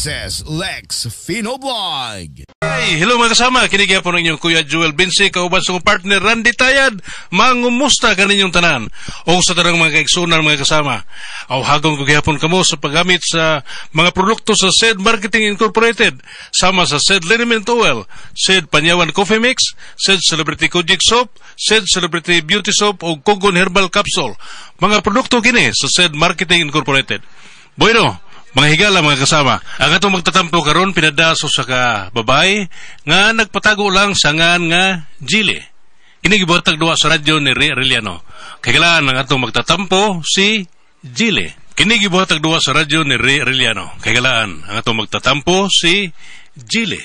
This is Lex Fino Vlog. Hey, hello mga kasama, kini gyapon ang inyong Kuya Joel Binsi, kauban sa akong partner Randy Tayad. Mangumusta kaninyong tanan? O sa tanang mga kaigsunan mga kasama. Aw hagong ko gyapon kamo sa paggamit sa mga produkto sa SED Marketing Incorporated, sama sa SED Liniment Oil, SED Panyawan Coffee Mix, SED Celebrity Kojic Soap, SED Celebrity Beauty Soap o Kogon Herbal Capsule. Mga produkto kini sa SED Marketing Incorporated. Bueno, mga higala mga kasama, ang atong magtatampo karon pinadaso sa ka babae nga nagpatago lang sa ngan nga Jili. Kini gibuhatag duwa sa radyo ni Ray Arellano. Kailangan ang atong magtatampo si Jili. Kini gibuhatag duwa sa radyo ni Ray Arellano. Kailangan ang atong magtatampo si Jili.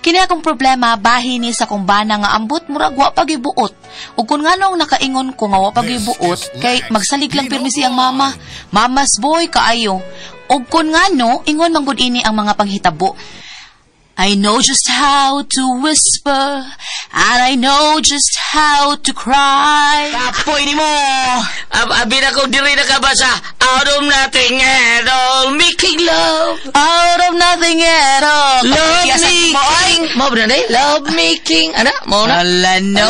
Kini akong problema bahin ni sa kong bana nga ambot murag wa pagibuot. Ug kun nganong nakaingon ko nga wa pagibuot kay magsalig lang pirmi siyang mama. Mama's boy kaayo. Ug kun ngano ingon man gud ini ang mga panghitabo. I know just how to whisper and I know just how to cry. Kapoy ni mo! Abi na ko diri na ka ba sa out of nothing at all, making love. Out of nothing at all. Love Yes, me mo, oy. king. Mo ba na eh? Love me king. Ana, mo na? Ala no.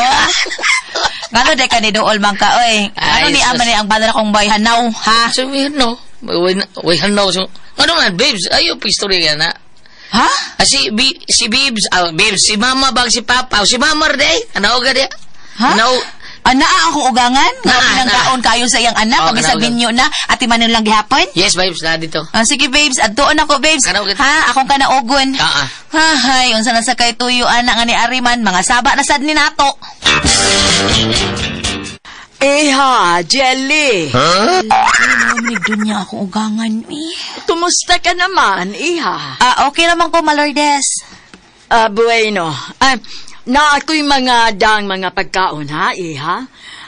Ngano de ka ni dool man ka oy. Ano Ay, ni ama ni ang bana kong bay hanaw ha? So, we know. We know. So, ano man, babes, ayo pa istorya na. Ha? Ah, si Babes, Babes, si Mama bang si Papa, si Mama day, ano ka dia? Ha? Ano? Ana akong ugangan? Nga Naa, pinangkaon kayo sa iyang anak, Oh, pag kanaugan. isabin niyo na, ati manon lang gihapon? Yes, babes, na dito. Ah, sige babes, adtoon ako babes. Kanaugan. Ha, akong kanaugon. Ah, ah. Ha, hay, unsa na sa kay tuyo anak nga ni Ariman, mga saba na sad ni nato. Eha, Jelly. Ay, naman dunya akong ugangan eh. Kumusta ka naman, iha? Ah, okay naman ko, Malordes. Ah, bueno. Ah, na ako'y mga dang mga pagkaon, ha, iha?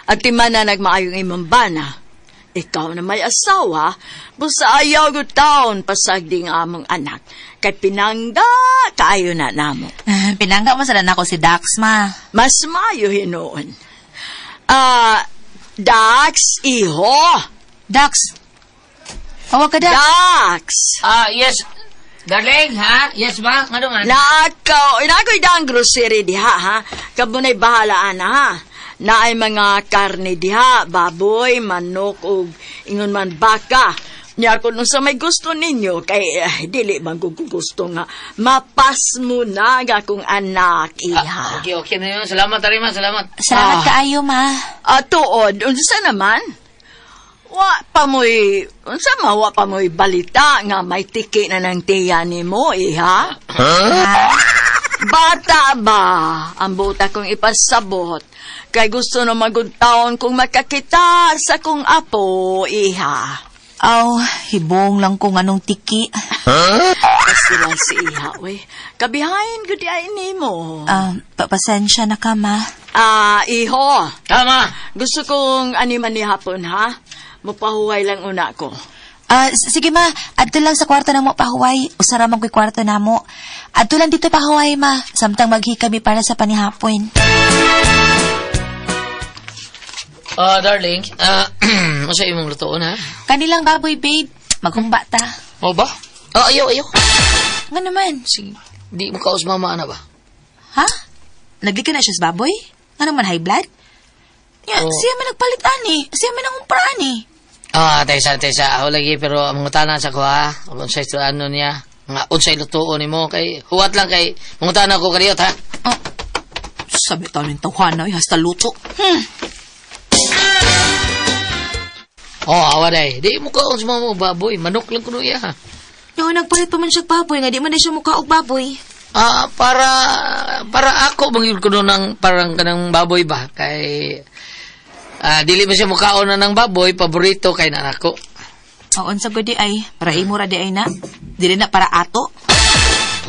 At di man na nagmaayong imong bana. Ikaw na may asawa, busa ayaw ko taon pasagding among anak. Kay pinangga, kaayo na namo. Ah, pinangga mo sa nako si Dax, ma. Mas maayo hinuon. Ah, Dax, iho. Dax. Tawag ka, Dax. Dax. Ah, yes. Darling, ha? Yes ba? Ano man? Nakaw, inako'y dang grocery diha, ha? Kabunay bahala, ana, ha? Naay mga karne diha, baboy, manok, ug ingon man baka. Nya kung sa may gusto ninyo, kay dili man ko gusto nga mapas mo na ang akong anak, iha. Okay, okay na yun. Salamat, Arima, salamat. Salamat Ah. kaayo, ma. Ah, tuod, unsa naman? Wa pa mo'y, unsa ma, wa pa mo'y balita nga may tiki na ng tiya nimo, iha? Ha? Bata ba? Ang buta kong ipasabot. Kay gusto na magud taon kong makakita sa kong apo, iha. Aw, hibong lang kung anong tiki. Kasi lang si iha, we. Kabihain ko di ay nimo. Ah, pasensya na ka, ma. Ah, iho. Tama. Gusto kong animan ni hapon, ha? Mupahuway lang una ko. Ah, sige ma, adto lang sa kwarto namo pahuway. Usara man ko'y kwarto namo. Adto lang dito pahuway, ma. Samtang maghi kami para sa panihapon. Ah, darling, unsa imong lutoon, ha? Kanilang baboy, babe. Maghumba ta. O ba? Ah, ayaw, ayaw. Nga naman. Sige, di mo kaos mama, ana ba? Ha? Naglika na siya sa baboy? Nga naman, high blood? Ya, Oh. siya man nagpalit ani. Siya man ang umpra ani. Ah, taysa, taysa. Ako lagi, pero ang mangutana sa ko, ha? Unsay ano niya? Nga, unsay lutoon nimo kay huwat lang kay mangutana ko kaniyot, ha? Oh. Sabi tayo ng tawhana, hasta luto. Oh, awa day. Di mo kaon sa mama baboy. Manok lang kuno iya. Yo, nagpalit pa man siya baboy, nga di man na siya mukha og baboy. Ah, para ako mangyud kuno ng parang kanang baboy ba kay dili man siya mukaon na ng baboy, paborito kay nanako. Oo, unsa gud di ay, para imo ra di ay na. Dili na para ato.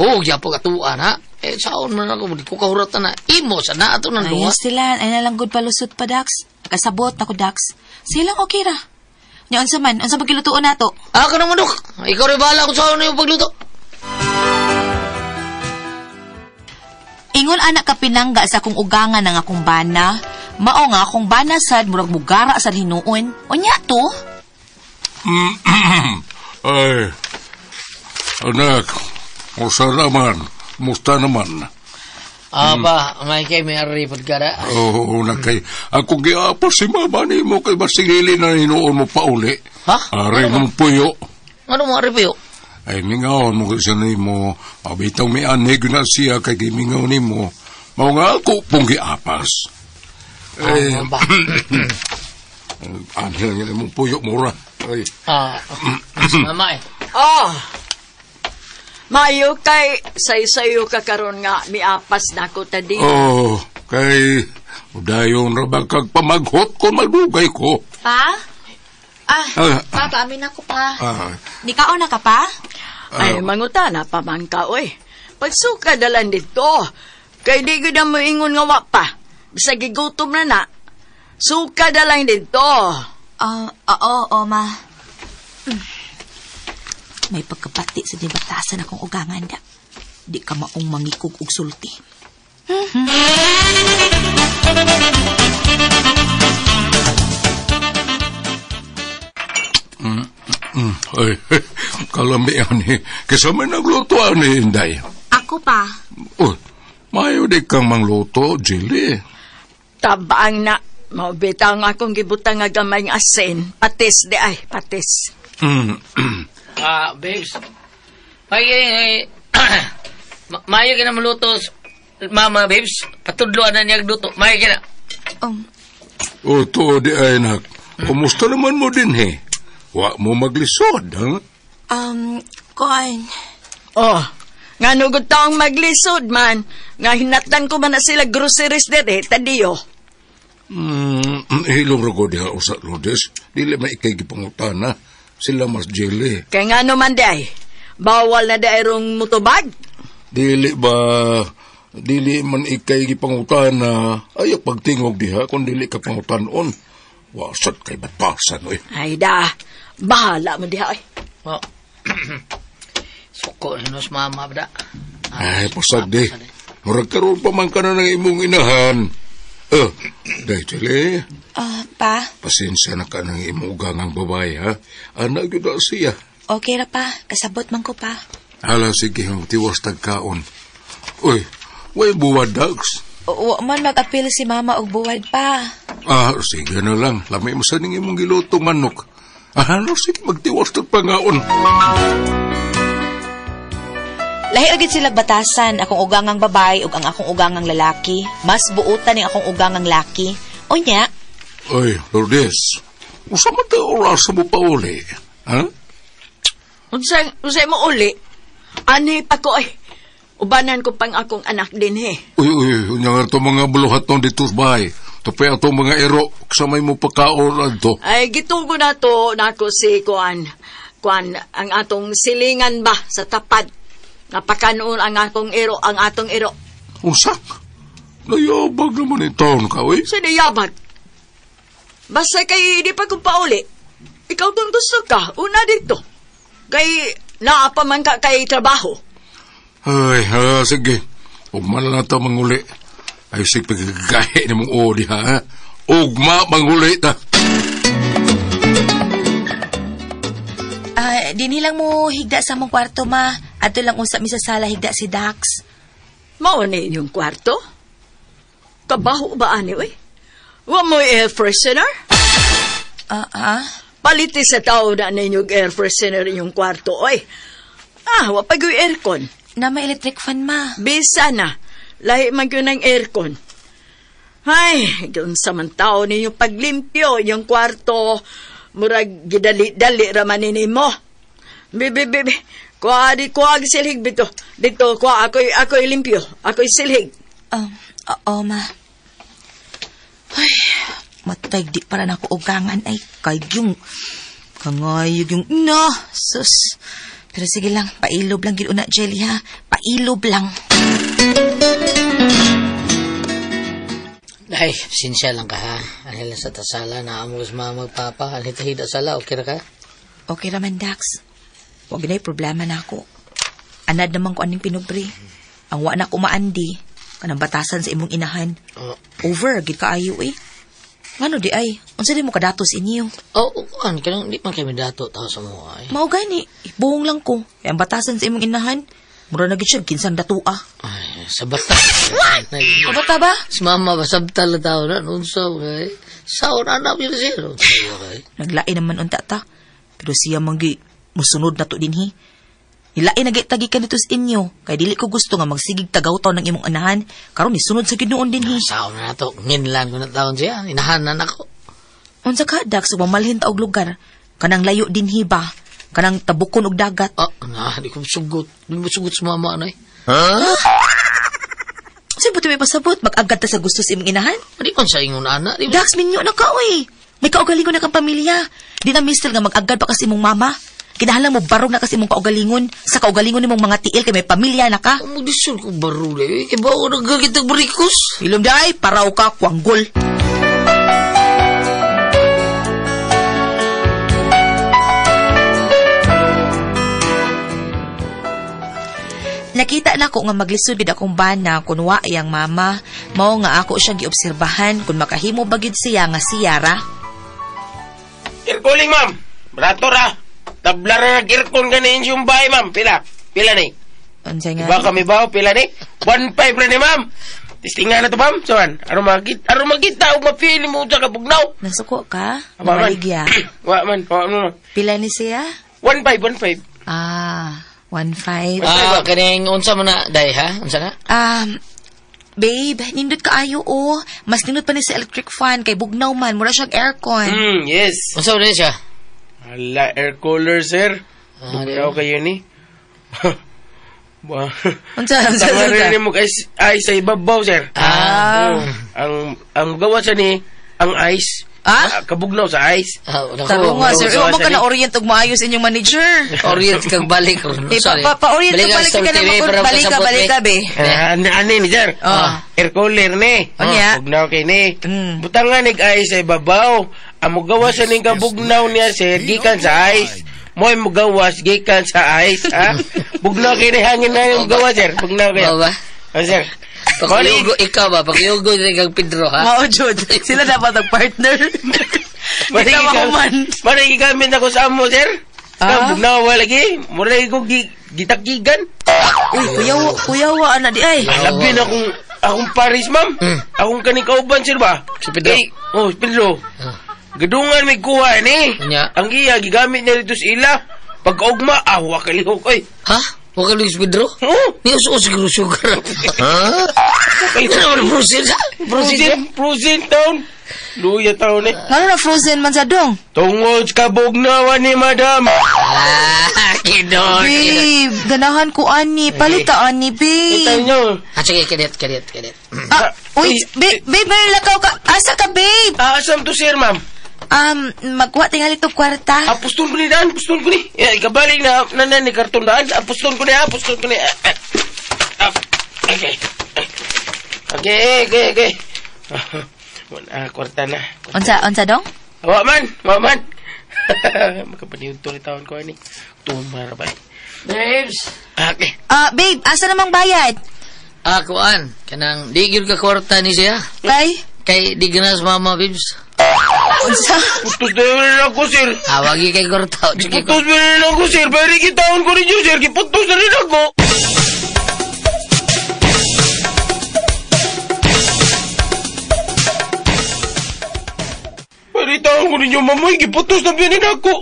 Oh, gyapon katuan ha. Eh saon man ako di ko kahuratan na imo sa na ato nang duha. Ayos sila, ay na lang gud palusot pa Dax. Kasabot ako Dax. Silang okay ra. Nya unsa man, unsa pagkilutuon nato? Ah, kanang manok. Ikaw rin bahala kung saan yung pagluto. Ingon anak ka pinangga sa akong ugangan ng akong bana. Mao nga akong bana sad murag mugara sad hinuon. Unya to. Ay, anak, musta naman, musta naman. Aba, may kay may aripod ka na. Oo, nakay, ako giapa si mama ni mo kay basilili na hinuon mo pauli. Ha? Ari mong puyo. Ano mo aripuyo? Ay, mingaon mo kasi ni mo, abitang may anig na siya kay gimingaw ni mo. Mao nga ako pong giapas. Ay, Aba. anhel niya mong puyo mura. Ay, Mama eh. Oh. Mayo kay say-sayo ka karon nga miapas na ko tadi. oh, kay, dayon ra ba kag pamaghot ko madugay ko. Pa? Ah, Ah. pa, paamin ako pa. Ah, Nikaon na ka pa? Ay, manguta na pa man ka, oy. Pagsuka dalan dito. Kay di ko na moingon nga wa pa. Bisag gigutom na na. Suka dalang dito. Ah, oo, oo, ma. May pagkapati sa dibatasan akong ugangan da. Di ka maong mangikog og sulti. Ay, kalamian ni. Kaysa may nagluto ani, Inday. Ako pa. Oh, mayo di kang mangluto, Jilly. Tabaang na. Maubitaw nga akong gibutang nga gamay nga asin. Patis di ay, patis. Babes. May mayo ka na maluto, mama, babes. Patudloan na niya luto. Mayo ka na. O, to di ay, nak. Kumusta naman mo din, he? Wa mo maglisod, ha? Kuan. Oh, nga nugod taong maglisod man. Nga hinatan ko man na sila groceries dire, tadiyo. Hilong rago diha usa Lourdes. Dili man ikay gipangutana. Sila mas Jilly. Kaya nga naman di ay, bawal na di ay rong mutubag. Dili ba, dili man ikay gipangutana. Ayaw pagtingog diha kung dili ka pangutanon. Wasad kay batasan, oy. Ay da, bahala mo diha ay. Oh. Suko na nos mama ba da. Ay, pasag di. Murag karoon pa man ka na ng imong inahan. Day, Jilly. Pa, Pasensya na ka ng imong ugangang babae, ha? Anak yun na siya. okay ra pa. Kasabot man ko pa. Hala, sige, tiwas tagkaon. Uy, way buwad, Dax. Wa man mag-apil si mama og buwad pa. Ah, sige na lang. Lami mo sa ning imong gilutong manok. Ah, ano, sige, magtiwas tag pangaon. Lahi ra gid sila batasan akong ugangang babae ug ang akong ugangang lalaki. Mas buutan ning akong ugangang laki. Unya, Uy, Lourdes, usa man ta oras mo pa uli? Ha? Unsay mo uli? Ani pa ko ay. Ubanan ko pang akong anak din he. Uy, uy, unya nga itong mga buluhaton dito sa bahay. Tapay atong mga ero, samay mo pagkaon adto. Ay gitugo na to nako si Kuan. Kuan ang atong silingan ba sa tapad. Napakanoon ang akong ero, ang atong ero. Unsa? Nayabag naman yung taon ka, uy. Sa niyabag. Basta kay di pa kong pauli. Ikaw kung gusto ka, una dito. Kay naa pa man ka kay trabaho. Ay, sige. Ugma na lang ta manguli. Ay, sige, pagkagahe ni mong odi, ha? Ugma manguli ta. Dinhi lang mo higda sa mong kwarto, ma. Adto lang usap mi sa sala higda si Dax. Mao ni inyong kwarto? Kabaho ba ani, uy? Wa mo air freshener? Paliti sa tao na ninyong air freshener inyong kwarto, oy. Ah, wa pa gyud aircon. Na may electric fan, ma. Bisa na. Lahi man gyud ng aircon. Ay, doon sa man tao ninyo paglimpyo inyong kwarto. Murag gidali-dali raman nimo. Bibi, bibi. Kuha di, kuha silhig bito. Dito, kuha, ako'y limpyo. Ako'y silhig. Oo, ma. Ay, matay, di para na ako ugangan. Ay, kayong, kangayog yung, no, sus. Pero sige lang, pailob lang gid una, Jelly, ha? Pailob lang. Ay, sinsya lang ka, ha? Ano lang sa tasala, naamos mama, magpapa. Ano ito hida sala, okay ra ka? Okay raman, Dax. Huwag na problema na ako. Anad naman ko aning pinubre. Ang wa na ko maandi. Kanang batasan sa imong inahan. Oh. Over, gid kaayo eh. Ngano di ay? Unsa di mo kadato sa inyo? Oh, kuan kanang di man kami dato tao sa mga ay. Mao gani, buong lang ko. Kay ang batasan sa imong inahan, mura na gid siya kinsang datua. Ay, sa bata. What? Sa bata ba? Si mama ba sabtal na tao na unsa kay. Saon anak yun siya. Okay. Naglain naman unta ta. Pero siya manggi musunod na to dinhi. Nilain na gitagi ka dito sa inyo. Kay dili ko gusto nga magsigig tagaw taon ng imong anahan. Karon nisunod sa Ginoo dinhi. Saon na to. Nginlan ko na taon siya. Inahanan ako. Unsa ka Dax, mamalhin ta og lugar. Kanang layo dinhi ba? Kanang tabukon og dagat. Ah, na, di ko sugot. Di mo sugot sa mama anay. Sino ba may pasabot? Mag-agad ta sa gusto sa imong inahan? Di man sa ingon ana. Di man. Dax, minyo na ka, oy. May kaugalingon na kang pamilya. Di na mistel nga mag-agad pa kasi imong mama. Kinahanglan mo barog na kasi imong kaugalingon. Sa kaugalingon nimong mga tiil kay may pamilya na ka. Ang magdisyon ko baro na. Kaya ba ako nagagitag barikos? Ilom day, paraw ka, kwanggol. Nakita na ko nga maglisod gid akong bana kun wa iyang mama. Mao nga ako siyang giobserbahan kung makahimo ba gid siya nga siyara. Air cooling, ma'am. Brato ra. Tabla ra nag-aircon ganin yung bahay, ma'am. Pila? Pila ni? Unsa nga? Diba kami ba? Pila ni? 1.5 ra ni, ma'am. Testingan na to, ma'am. So, aron makita, aron makita og ma-feel mo sa kabugnaw. Nasuko ka? Wa man. Maligya. Wa man. Wa man. Pila ni siya? 1.5, 1.5. Ah, 1.5. Ah, kaning unsa man na day ha? Unsa na? Babe, nindot kaayo oh. Mas nindot pa ni sa electric fan kay bugnaw man, mura siyang aircon. Yes. Unsa man siya? Hala, air cooler, sir. Ah, Bugnaw kayo ni. Ba. Unsa unsa Tama unsa? rin mo ice, ice sa ibabaw, sir. Ah. Oh, ang gawa sa ni, ang ice. Ah? Kabugnaw sa ice. Ah, naku, Tarong nga, sir. Gawa Mo sa ka ni. na orient og maayos inyong manager. Orient kag balik ron. Eh, Sorry. pa-orient Balik ka ang balik ka story, na eh, makon. para Balik ka, makasabot, balik eh. ka, be. Ah, ano ni, sir? Ah. Air cooler ni. Unya. Bugnaw kay ni. Mm. Butangan nig ice sa ibabaw. Ang mugawas sa ning kabugnaw niya, sir, gikan sa ice. Mo'y mugawas gikan sa ice, ha? Bugnaw kay ni hangin na yung mugawas, sir. Bugnaw kayo. Mao ba? Ah, sir. Pakiyugo ikaw ba? Pakiyugo ni kag Pedro ha? Mao jud. Sila dapat ang partner. Kita mahuman. Mali gigamit ako sa amo, sir. Ah? Ah? Bugnaw lagi. Mura ko gitakigan. Uy, kuyawa, kuyawa ana di ay. Labi na akong Paris, ma'am. Mm. Akong kaning kauban, sir ba? Si Pedro. Kay, oh, si Pedro. Ah. Gadungan may kuha ni. Unya. Ang iya, gigamit niya dito sa ila. Pagkaugma, ah, wakalihok, oy. Ha? Wa ka Luis Pedro? Oh, Ni us siguro sugar. Ha? Ito naman frozen ha? Frozen. frozen, frozen town. Luya taon eh. Ngano na frozen man sa dong? Tungod sa kabugnawan ni madam. Ah, kidor. Babe, ganahan ko ani. Palita ani, Kita babe. nyo. Ah, sige, kadet, kadet, kadet. Ah, uy, babe, babe, may lakaw ka. Asa ka, babe? Ah, asam to sir, ma'am. Magkuha tingali to kwarta. Ah, puston ko ni daan, puston ko ni. Eh, ikabalik na, na, ni karton daan. Ah, puston ko ni, ah, puston ko ni. Ah, ah. Ah, okay. Okay, okay, okay. Ah, kwarta na. Unsa, unsa dong? Wa man, wa man. Makapaniud to ni taon ko ani. Tumara ba? Babes. Okay. Ah, babe, asa namang bayad? Ah, kuan. Kanang di gyud ka kwarta ni siya. Kay? Kay di ganas mama, babes. Unsa? Putos na rin ako, sir. Ah, wagi kay kwarta. Sige, Putos na rin ako, sir. Pero kitaon ko rin yun, sir. Kiputos na rin ako. Pero itaon ko rin yung mamoy. Giputos na rin ako.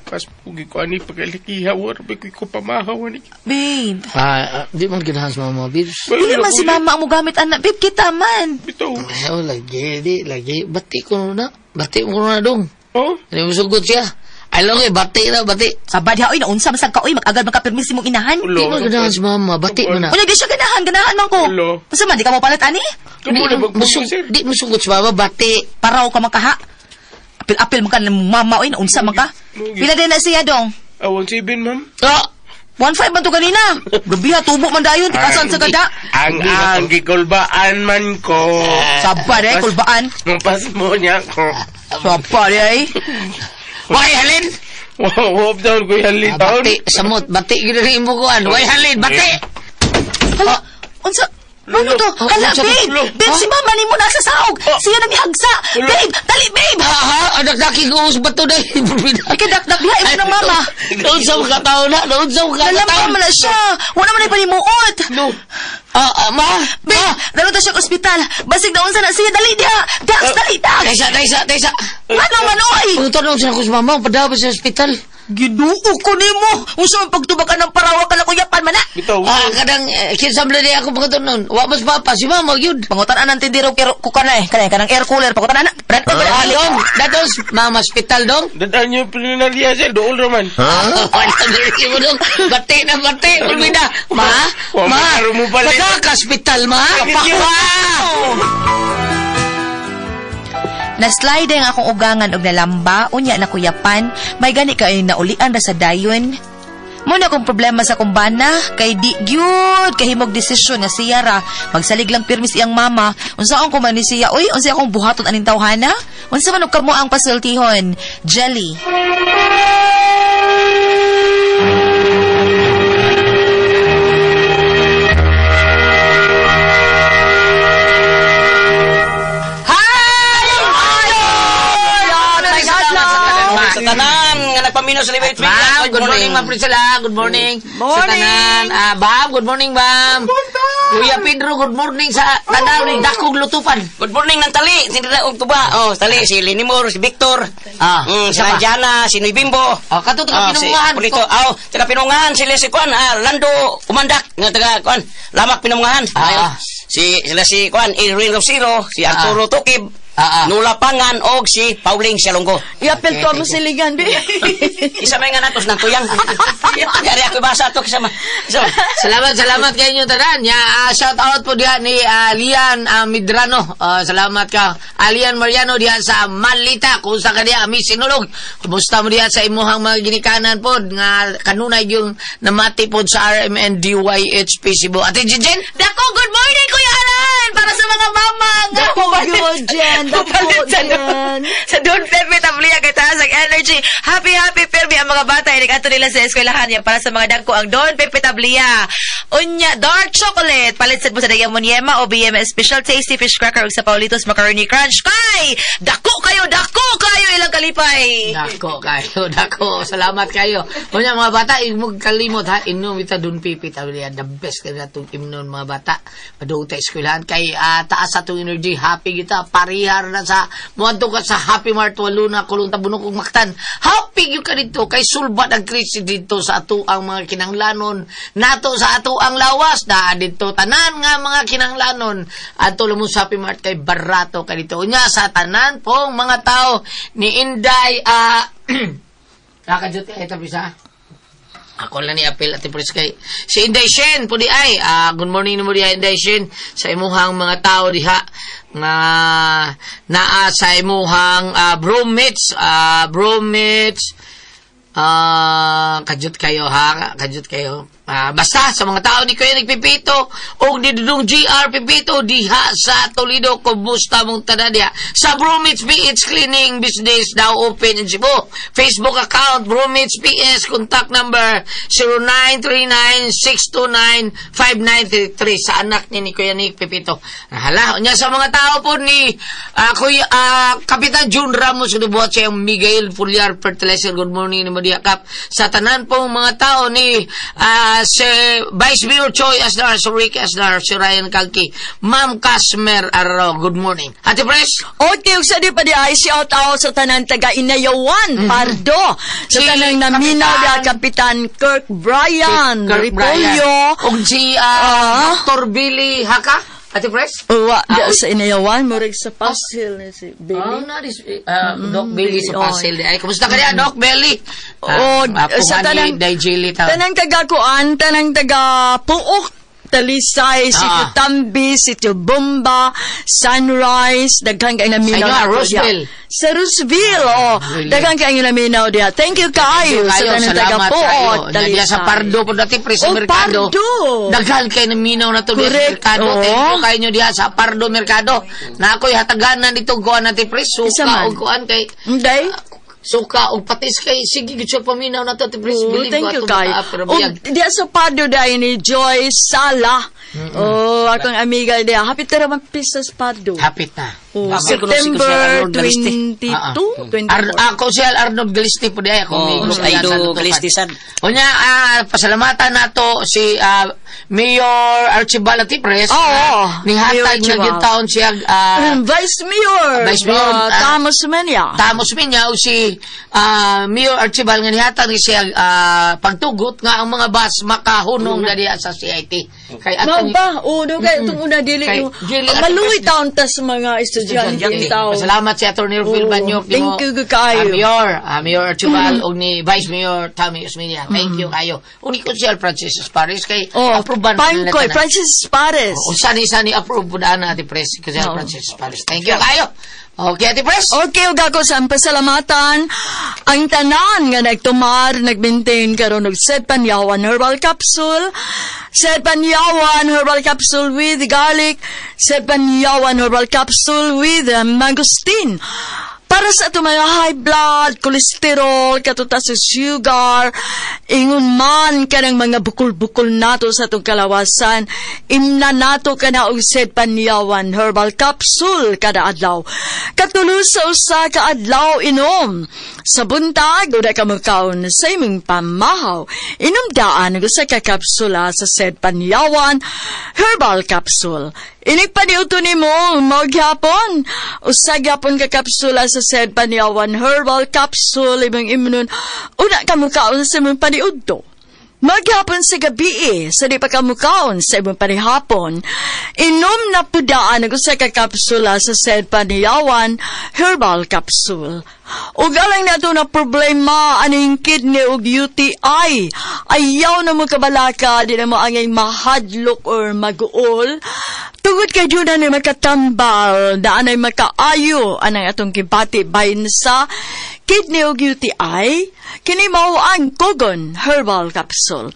Pas pugi ko ani pagkalikiha. Wala ba ko pamahaw ani. Babe, Ah, di man ganahan sa mama, babes. dili man si mama ang mogamit anak. Babe, kita man. Bitaw. Ayaw, lagi, di, lagi. Bati ko na. Bati mo na dong. Oh? Hindi mo sugot siya. Ay lang eh, bati na, bati. Sabad ha, oy, naunsa man sad ka, oy, mag-agad magkapirmis imong inahan. Di man ganahan sa mama, bati mo na. Unya, di siya ganahan, ganahan man ko. Ulo. Unsa man, di ka mo palit ani? Di, Kamo na magbuso, sir. di mo sugot sa mama, bati. Paraw ka man kaha. Apil-apil man ka ng mama, oy, naunsa man ka. Pila din na siya dong? Ah, 1.7, ma'am. Ah! 1.5 man to kanina. Grabe ha, tubo man dayon. Tikasan sa gada. Ang gikulbaan man ko. Sabad eh, kulbaan. Pas mo niya ko. Sabad eh. Why halin? Wow, hope down ko yan Ah, litaon. bati, samot, bati, gina rin mo kuan. Why halin, bati! Hala, unsa? Ano to? Hala, Unsa to? babe! Babe, si mama ni mo nasa saog! Siya nang ihagsa! Babe, dali, babe! Ha, ha, anak daki ko sa bato na. Ikadakdak diha, imo ng mama. Noon sa mga tao na, noon sa mga Nalamba tao. man na siya! Wala man ay panimuot! No. Ah, ah, ma, Babe, dalo ta siya sa ospital. Basig naon sa na siya, dali diha! Dax, dali, Dax! Taysa, taysa, taysa. Ano man, oy? Punta noon sa ako sa mama, padala sa ospital. Ginuo ko nimo. Unsa man pagtubag ka ng parawa ka lang kuyapan man na? Bitaw. Ah, kadang, kinsa man na ako pagkaton noon. Wa mas papa, si mama, yun. Pangutan-an ang tindero kero ko kana eh. Kanang kanang air cooler pangutan-an. Ah, dong, dados, mama, ospital, dong. Dadaan niyo plinarya sir, dool raman. Wala na mo dong. Bati na bati, pulmida. Ma, Wa, ma, makaro mo pala. padala ka ospital, ma. Pakwa! Naslide ang akong ugangan og nalamba, unya na kuyapan, may gani kay naulian ra sa dayon. Muna akong problema sa kumbana, kay di gyud kahimog desisyon nga siya ra magsalig lang pirmis iyang mama. Unsaon ko man ni siya, uy, unsa akong buhaton aning tawhana? Unsa man og kamo ang pasultihon? Jelly. Sa tanan nga nagpaminaw sa Libay Ma'am, good morning, Ma'am Priscilla. Good morning. Sa tanan. Ah, Bam, good morning, Bam. Kuya Pedro, good morning sa tanaw ni Dakong Lutupan. Good morning ng tali. Sinira og tuba. Oh, tali si Lenimor, si Victor. Ah, Si isa pa. Ranjana, si Noy Bimbo. Ah, kato taga Ah, si Pinungahan. Polito. Aw, taga Pinungahan sila si Kuan, Lando Umandak nga taga Kuan, Lamak Pinungahan. Ah. Ayo. Si sila si Kuan, Irwin Rosero, si Arturo Tukib. Ah, ah. Nula Pangan og si Pauling Sialonggo. Iapel to mo siligan, be. Isa may nga natos ng tuyang. Yari ako basa to kasama. Isa. Salamat, salamat kay inyo tanan. Ya, shout out po diha ni Lian Midrano. Ah, salamat ka. Lian Mariano diha sa Malita. Kumusta ka diha, Miss Sinulog? Kumusta mo diha sa imuhang mga ginikanan pod nga kanunay yung namati pod sa RMNDYHP Cebu. Ate Jijen? Dako, good morning, Kuya Alan! Para sa mga mama nga Dako, yun, Jen. Dako, Pupalit sa Jen. Sa Don Pepe Tablia kay taas ang energy. Happy, happy, permi ang mga bata. Inig ato nila sa eskwelahan yan para sa mga dagko ang Don Pepe Tablia. Unya, dark chocolate. Palit sad mo sa Dayamon Yema o BMS Special Tasty Fish Cracker ug sa Paulitos Macaroni Crunch. Kay! Dako kayo! Dako kayo! Ilang kalipay! Dako kayo, dako. Salamat kayo. Unya mga bata, imog kalimot ha. Inom ita dun pipi tabi the best kay natong imnon mga bata. Padung ta eskwelahan kay taas atong energy, happy kita. Parihar na sa muadto ka sa Happy Mart Waluna kulong tabunok ug Mactan. Happy gyud ka dito kay sulbat ang krisis dito sa ato ang mga kinanglanon nato sa ato ang lawas na dito tanan nga mga kinanglanon adto lang mo sa Happy Mart kay barato ka dito. Unya sa tanan pong mga tao ni Inday Nakajut ay tabi sa ako lang ni Apel at Pres kay si Inday Shen po di ay good morning nimo diha Inday Shen sa imuhang mga tao diha nga naa sa imuhang roommates kajut kayo ha, kajut kayo. Basta sa mga tao ni Kuya Nagpipito og ni Dudong GR Pipito diha sa Toledo, kumusta mong tanan diha sa Broomits PH Cleaning Business now open in Cebu. Facebook account Broomits PS, contact number 0939-629-5933 sa anak ni Kuya Nick Pipito. Hala, unya sa mga tao po ni Kuya Kapitan June Ramos buhat sa Miguel Fulyar Fertilizer. Good morning ni Maria Kap. Sa tanan pong mga tao ni si Vice Mayor Choi Asnar, si Rick Asnar, si Ryan Kalki, Ma'am Casmer Arro, good morning. Ate Pres? Okay, sa di pa di ay shout out sa tanan taga Inayawan, Pardo. Sa Si tanang naminaw di Kapitan Kirk Bryan, Si Kirk Repolyo. Og si Dr. Billy Haka? Ate Pres? Wa, di sa Inayawan, murag sa Pasil ni si Billy. Oh, na, Doc Billy sa Pasil. Ay, kumusta ka niya, Doc Billy? Oh, sa tanang tanang taga kuan, tanang taga Puok, Talisay, Sitio Tambi, Sitio Bomba, Sunrise, daghan kay naminaw. Sa Roseville. Sa Roseville, oh. Daghan kay naminaw diha. Thank you kaayo sa tanang taga Puok, Talisay. Sa Pardo po dati pre sa Merkado. Pardo. Daghan kay naminaw na to diha sa Merkado. Thank you kayo nyo diha sa Pardo Merkado. Na ako'y hataganan dito kuan natin pre suka og kuan kay Nday. Suka og patis kay sige gid siya paminaw na to ti Pres. Thank you kay. Og diha sa Pardo dai ni Joy Sala. Oh, akong amiga diha. Hapit ra man Pisas Pardo. Hapit na. Oh, Ako kuno si September Kuya Arnold Galiste. 22, 24. Ako si Arnold Galiste po diay ako Oh, amigo si diyan sa Aido Lutupan. Galiste sad. Unya, pasalamatan nato si Mayor Archibald Atipres. Oo, oo. Ning Mayor hatag na Archibald. gyud taon siya Vice Mayor. Vice Mayor, Tamos Menia. Tamos Minya o si Mayor Archibald nga nihatag ni siya pagtugot nga ang mga bus makahunong na diya sa CIT. Kay Mao atong ba? Oo, do kay itong una dili Kay yung dili at- maluwi taon tas mga estudyante Estudyante. taon. Pasalamat si Atty. Phil Oo. Banyok. Thank you kaayo. Mayor Archibald o ni Vice Mayor Tommy Osmeña. Thank you kayo. O ni Consiel Francis Paris kay Oh, aproban po nila Pangkoy, tanan. Francis Pares. O sani approve po na Ate Pres, Consiel Oo. Francis Paris. Thank you kayo. Okay, Ate Pres. Okay, ug ako sa pasalamatan ang tanan nga nagtumar, nagmaintain karon og Sed Panyawan Herbal Capsule, Sed Panyawan Herbal Capsule with garlic, Sed Panyawan Herbal Capsule with mangosteen. Para sa atong mga high blood, cholesterol, katutas sa sugar, ingon man kanang mga bukol-bukol nato sa atong kalawasan, imna nato kana og Sed Panyawan Herbal Capsule kada adlaw. Katulo sa usa ka adlaw inom. Sa buntag, uda ka mukaon sa imong pamahaw. Inom daan og usa ka kapsula sa Sed Panyawan Herbal Capsule. Inig paniuto nimo magyapon. Usa gyapon ka kapsula sa Sed Panyawan Herbal Capsule imong imnon. Una ka mukaon sa imong paniudto. Maghapon sa gabi sa di pa kamukaon sa imong panihapon, inom na pudaan ang usa ka kapsula sa Sed Paniyawan Herbal Capsule. Ug alang nato na problema aning kidney ug UTI. Ayaw na mo kabalaka, di na mo angay mahadlok or maguol. Tungod kay doon na makatambal, daan ay makaayo anang atong kibati bahin sa kidney ug UTI, kini mao ang Kogon Herbal Capsule.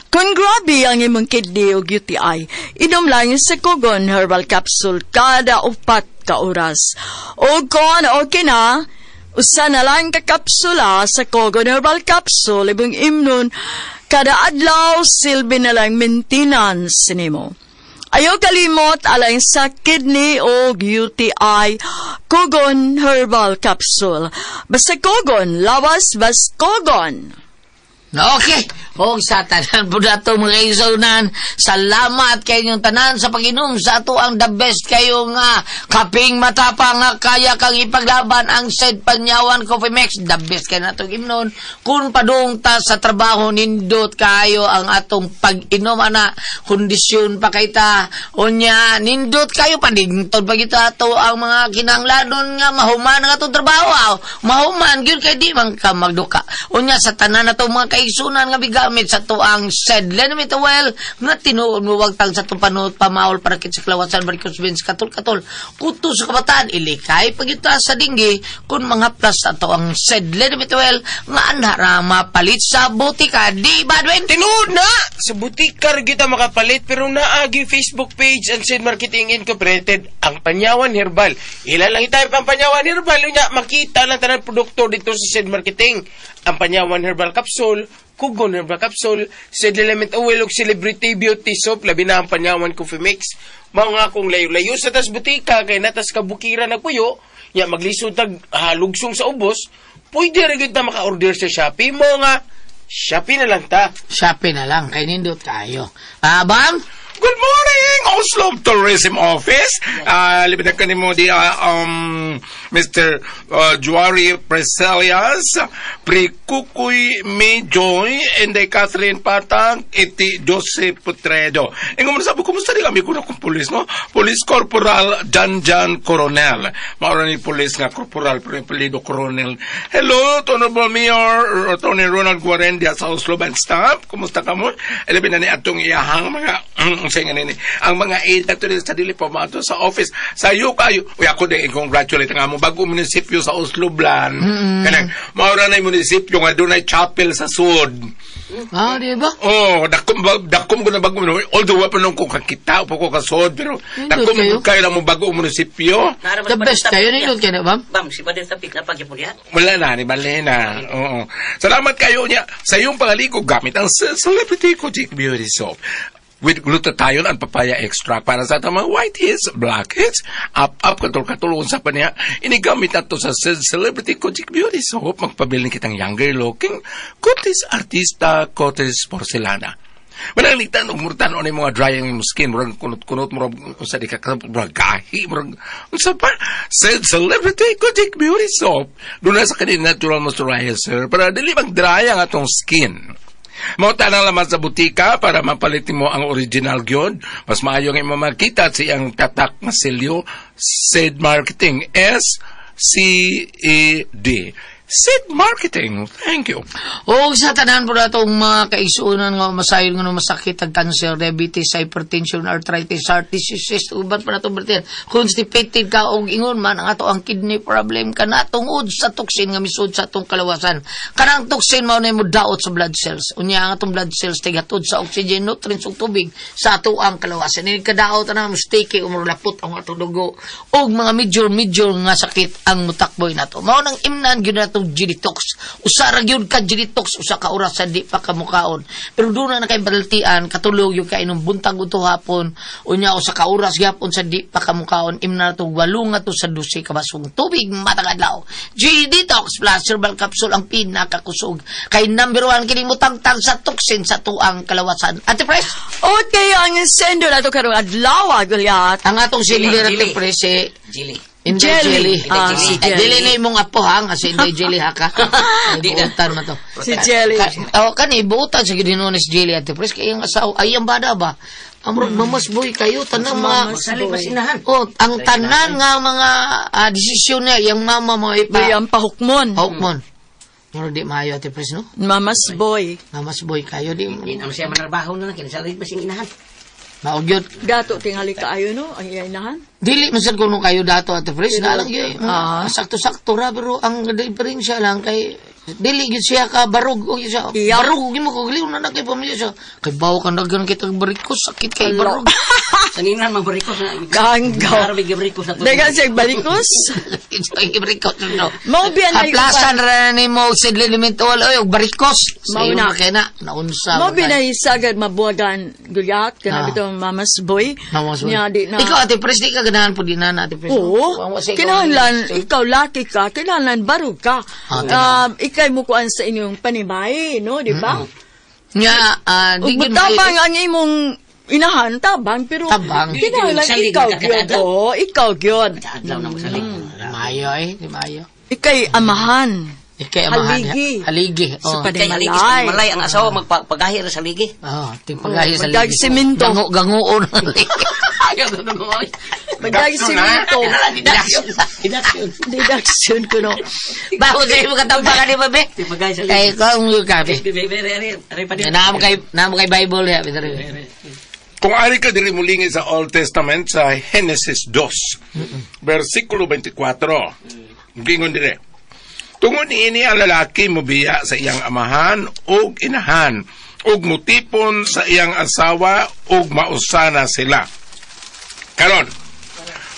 Kung grabe ang imong kidney ug UTI, inom lang sa Kogon Herbal Capsule kada 4 ka oras. O kung okay na, usa na lang ka kapsula sa Kogon Herbal Capsule imong imnon kada adlaw, silbi na lang maintenance nimo. Ayaw kalimot alang sa kidney o UTI, Kogon Herbal Capsule. Basta Kogon, lawas bas Kogon. Okay. Og sa tanan po nato mga isunan, salamat kay inyong tanan sa pag-inom sa ato ang the best kayo nga kaping matapang nga kaya kang ipaglaban ang Sed Panyawan Coffee Mix. The best kayo natong imnon. Kung padung ta sa trabaho, nindot kayo ang atong pag-inom ana, kondisyon pa kay ta. Unya, nindot kayo paningtod pa kita ato ang mga kinahanglanon nga mahuman ang atong trabaho. Aw, mahuman gyud kay di man ka magduka. Unya sa tanan nato mga kaigsunan nga bigamit sa tuang Sed Lenamit Well nga tinuod mo wagtang sa tupanot pamawol para kit sa kalawasan varicose veins katol-katol kuto sa kabataan ilikay pagita sa dinggi kun mga plus sa tuang Sed Lenamit Well nga anha ra mapalit sa butika, di ba, Dwayne? Tinuod na! Sa butika ra kita makapalit pero naagi Facebook page ang Sed Marketing Incorporated ang Panyawan Herbal. Ila lang i-type ang Panyawan Herbal unya makita lang tanan produkto dito sa Sed Marketing. Ang Panyawan Herbal Capsule, Kugon Herbal Capsule, Sed Element Oil ug Celebrity Beauty Soap, labi na ang Panyawan Coffee Mix. Mao nga kung layo-layo sa tas butika kay natas kabukiran nagpuyo, ya maglisod tag lugsong sa ubos, pwede ra gyud ta maka-order sa Shopee. Mao nga Shopee na lang ta. Shopee na lang kay nindot kayo. Bam? Good morning, Oslo Tourism Office. Libidan ka nimo di Mr. Juari Preselias, Prikukuy May Joy, and Catherine Patang, iti Jose Putredo. Ingon mo sabi, kumusta di kami kuno kung pulis, no? Police Corporal Jan Jan Coronel. Maura ni police nga corporal, pero yung apelyido Coronel. Hello, Honorable Mayor Tony Ronald Guarendia sa Oslo Band Staff. Kumusta ka mo? Ilabi na ni atong iyahang mga sa nga nini. Ang mga aid na sa dili pa mato sa office. Sa iyo kayo. Uy, ako din i-congratulate nga mo bago munisipyo sa Oslo Blan. Kanang maura na yung munisipyo nga dunay chapel sa sud. Ah, di ba? Oh, dakom ko na bago although wa pa nung ko kakita pa ko kasod pero dakom kayo. kayo lang mo bago munisipyo. The best kayo nindot kayo na, Bam? Bam, si Bader Tapik na pagyapon niya. Wala na, ni bale na. Oo. Salamat kayo niya sa iyong pangalikog gamit ang Celebrity Kojik Beauty Soap. With glutathione and papaya extract para sa atong mga whiteheads, blackheads, up up katul-katul unsa pa niya. Inigamit nato sa Celebrity Kojic Beauty Soap, magpabilin kitang younger looking, kutis artista, kutis porcelana. Mananglitan og murtan ni mga dry ang imong skin, murag kunot-kunot, murag unsa di ka murag gahi, murag unsa pa. Said Celebrity Kojic Beauty Soap. Doon na sa kanin natural moisturizer para dili mag-dry ang atong skin. Mao tanang laman sa butika para mapalit mo ang original gyud. Mas maayo nga imo makita sa iyang tatak nga selyo, Said Marketing, S C E D. Said Marketing. Thank you. O sa tanan po natong mga kaigsuonan nga masayon nga masakit ang cancer, diabetes, hypertension, arthritis, heart diseases, uban pa natong bertihan. Constipated ka og ingon man ang ato ang kidney problem kana tungod sa toxin nga misud sa atong kalawasan. Kanang toxin mao na mo daot sa blood cells. Unya ang atong blood cells tigatod sa oxygen, nutrients ug tubig sa ato ang kalawasan. Ini kadaot na mo sticky umurlapot ang atong dugo og mga major major nga sakit ang mutakboy nato. Mao nang imnan gyud nato G-Detox. Usa ra gyud ka G-Detox, usa ka oras sa di pa ka mukaon. Pero doon na kay baltian, katulog yung kainom buntag udto hapon, unya usa ka oras gyapon sa di pa ka mukaon, imna nato 8 nga to sa 12 ka basong tubig matag adlaw. G-Detox Plus Herbal Capsule ang pinakakusog. Kay number 1 kini mutangtang sa toxin sa tuang kalawasan. Ate Pres, Okay, ang sendo nato karong adlaw, Gulyat. Ang atong sender Ate Pres si Jilly. Inday Jelly. Jelly. Ah, si Jelly. Dili na imong apo ha, nga si Inday Jelly ha ka. Di buutan man to. Si Jelly. Oh, kani buutan sa gid ni si Jelly Ate Pres kay ang asawa ay ang bada ba. Ang murag mamas boy kayo tanang mga Salig pa sinahan. Oh, ang tanan nga mga desisyon niya yang mama mo ipa. Di ang pahukmon. Hawkmon. Murag di maayo Ate Pres no. Mama's boy. Mamas boy kayo di. Di naman siya manarbaho na lang. Kinasalig pa siyang inahan. Maugyot. Dato tingali kaayo no ang iyanahan. Dili man sad kuno kayo dato Ate Pres na lang gyud. Ah. Sakto-sakto ra pero ang diferensya lang kay dili gyud siya ka barog og siya. Iya. Barog gyud mo ko giliw na na kay pamilya siya. Kay bawo kang daghan kitag barikos sakit kay barog. Sa ninan, magbarikos na. Ganggaw. Arabi gabrikos na to. Dagan siya balikos. Kay barikos no. Mao biyan ay Haplasan ra nimo sa elemental oy og barikos. Sa Mao iyo na. na kay na naunsa. Mao man kayo. binay sagad mabuwagan Gulyat kana bitong mama's boy. Mama's boy. Niya di na. Ikaw Ate Pres di ka ganahan po din na Ate Pres. Oo. Wa- wa sa ikaw- Kinahanglan, ikaw laki ka, kinahanglan barog ka. Ah, Ikay mo kuan sa inyong panimay, no, di ba? Nya di Ug gyud tabang ang imong inahan, tabang, pero Tabang. kinahanglan Salig ikaw ka gyud. kada Oo, ikaw gyud. Adlaw na magsalig. Maayo eh, di maayo. Ikay amahan. Ikay amahan. Haligi. Haligi. Sa Oh. Kay haligi sa panimalay. malay ang asawa magpagahi ra sa ligi. Oh, tingpagahi sa Magdag ligi. simento. Gango ganguon. Magdag simento. Deduction. Deduction. Deduction ko no. Bago sa imo katambakan ni babe. Tingpagahi sa ligi. Kay kung kape. Naamo kay Bible ya. Kung ari ka diri mulingi sa Old Testament sa Genesis 2, versikulo 24. Gingon dire. Tungod niini ang lalaki mobiya sa iyang amahan ug inahan ug mutipon sa iyang asawa ug mausana sila. Karon,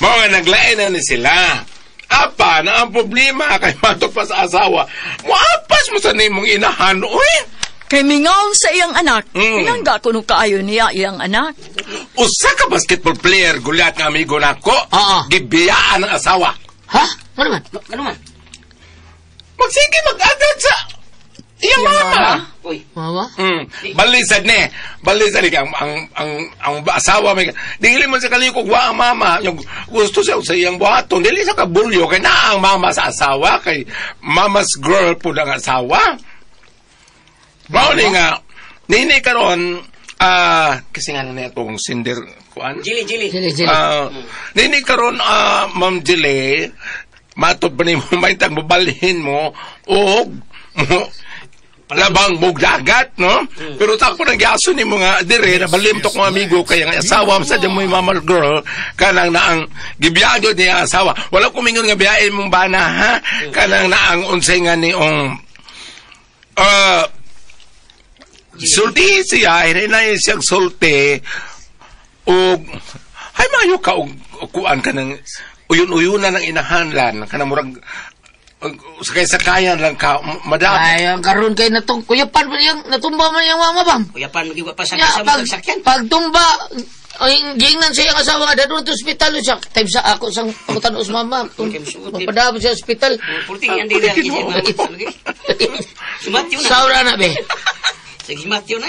mao nga naglain na ni sila. Apa na ang problema kay matok pa sa asawa. Moapas mo sa nimong inahan, uy. Kay mingaw sa iyang anak. Pinangga ko nung kaayo niya iyang anak. Usa ka basketball player gulat nga amigo nako. Oo. Gibiyaan ang asawa. Ha? Ano man? Ano man? Magsige mag-agad sa iyang mama. Uy. Mama? Balisad ni. Balisad ni ang asawa may dili man sa kalikog wa ang mama. Yung gusto siya sa iyang buhaton, dili sa kabulyo kay naa ang mama sa asawa kay mama's girl pud ang asawa. Mao ni nga nini karon kasi nga na itong sinder kuan. Jili, jili. Jili, jili. Nini karon Ma'am Jili, matod pa nimo maintang mabalhin mo og mo labang mog dagat, no? Pero tako nang giaso ni mga dire na balim to kong amigo kay ang asawa sa mo yung mama girl kanang naang gibiyaan jud niya ang asawa. Wala ko mingon nga biyain mong bana ha. Kanang naang unsay nga ni ong sulti siya, hinay siyang sulti og hay maayo ka og kuan ka ng uyon-uyunan ng inahanlan kanang murag Sakay-sakayan lang ka, madam. Ay, ang karon kay natong kuyapan pa niyang natumba man niyang mama bam. Kuyapan mo pa sa Nya, sa pag, sakyan. pagtumba, ay, gingnan siya ang asawa nga dadun to ospital siya. Time sa ako sang ako tanos mama. Papadabot siya ospital. Pulting yan dili ang Si Matthew na. Saura na be. Sige Matthew na.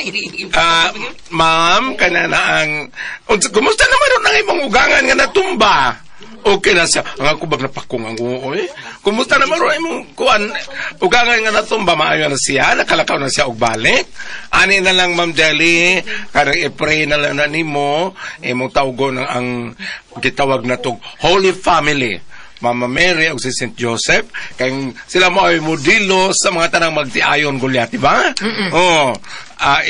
Ma'am, kana na ang... Kumusta naman ron ang imong ugangan nga natumba? Okay na siya. Ang ako bag napakong ang uoy. Kumusta naman ron imong kuan ugangan nga natumba? Maayo na siya. Nakalakaw na siya og balik. Ani na lang, Ma'am Jelly. Karang i-pray na lang na nimo. Imong tawgon ang gitawag na tog Holy Family. Mama Mary o si St. Joseph, kay sila mo ay modelo sa mga tanang magtiayon gulyat, di ba? Oo.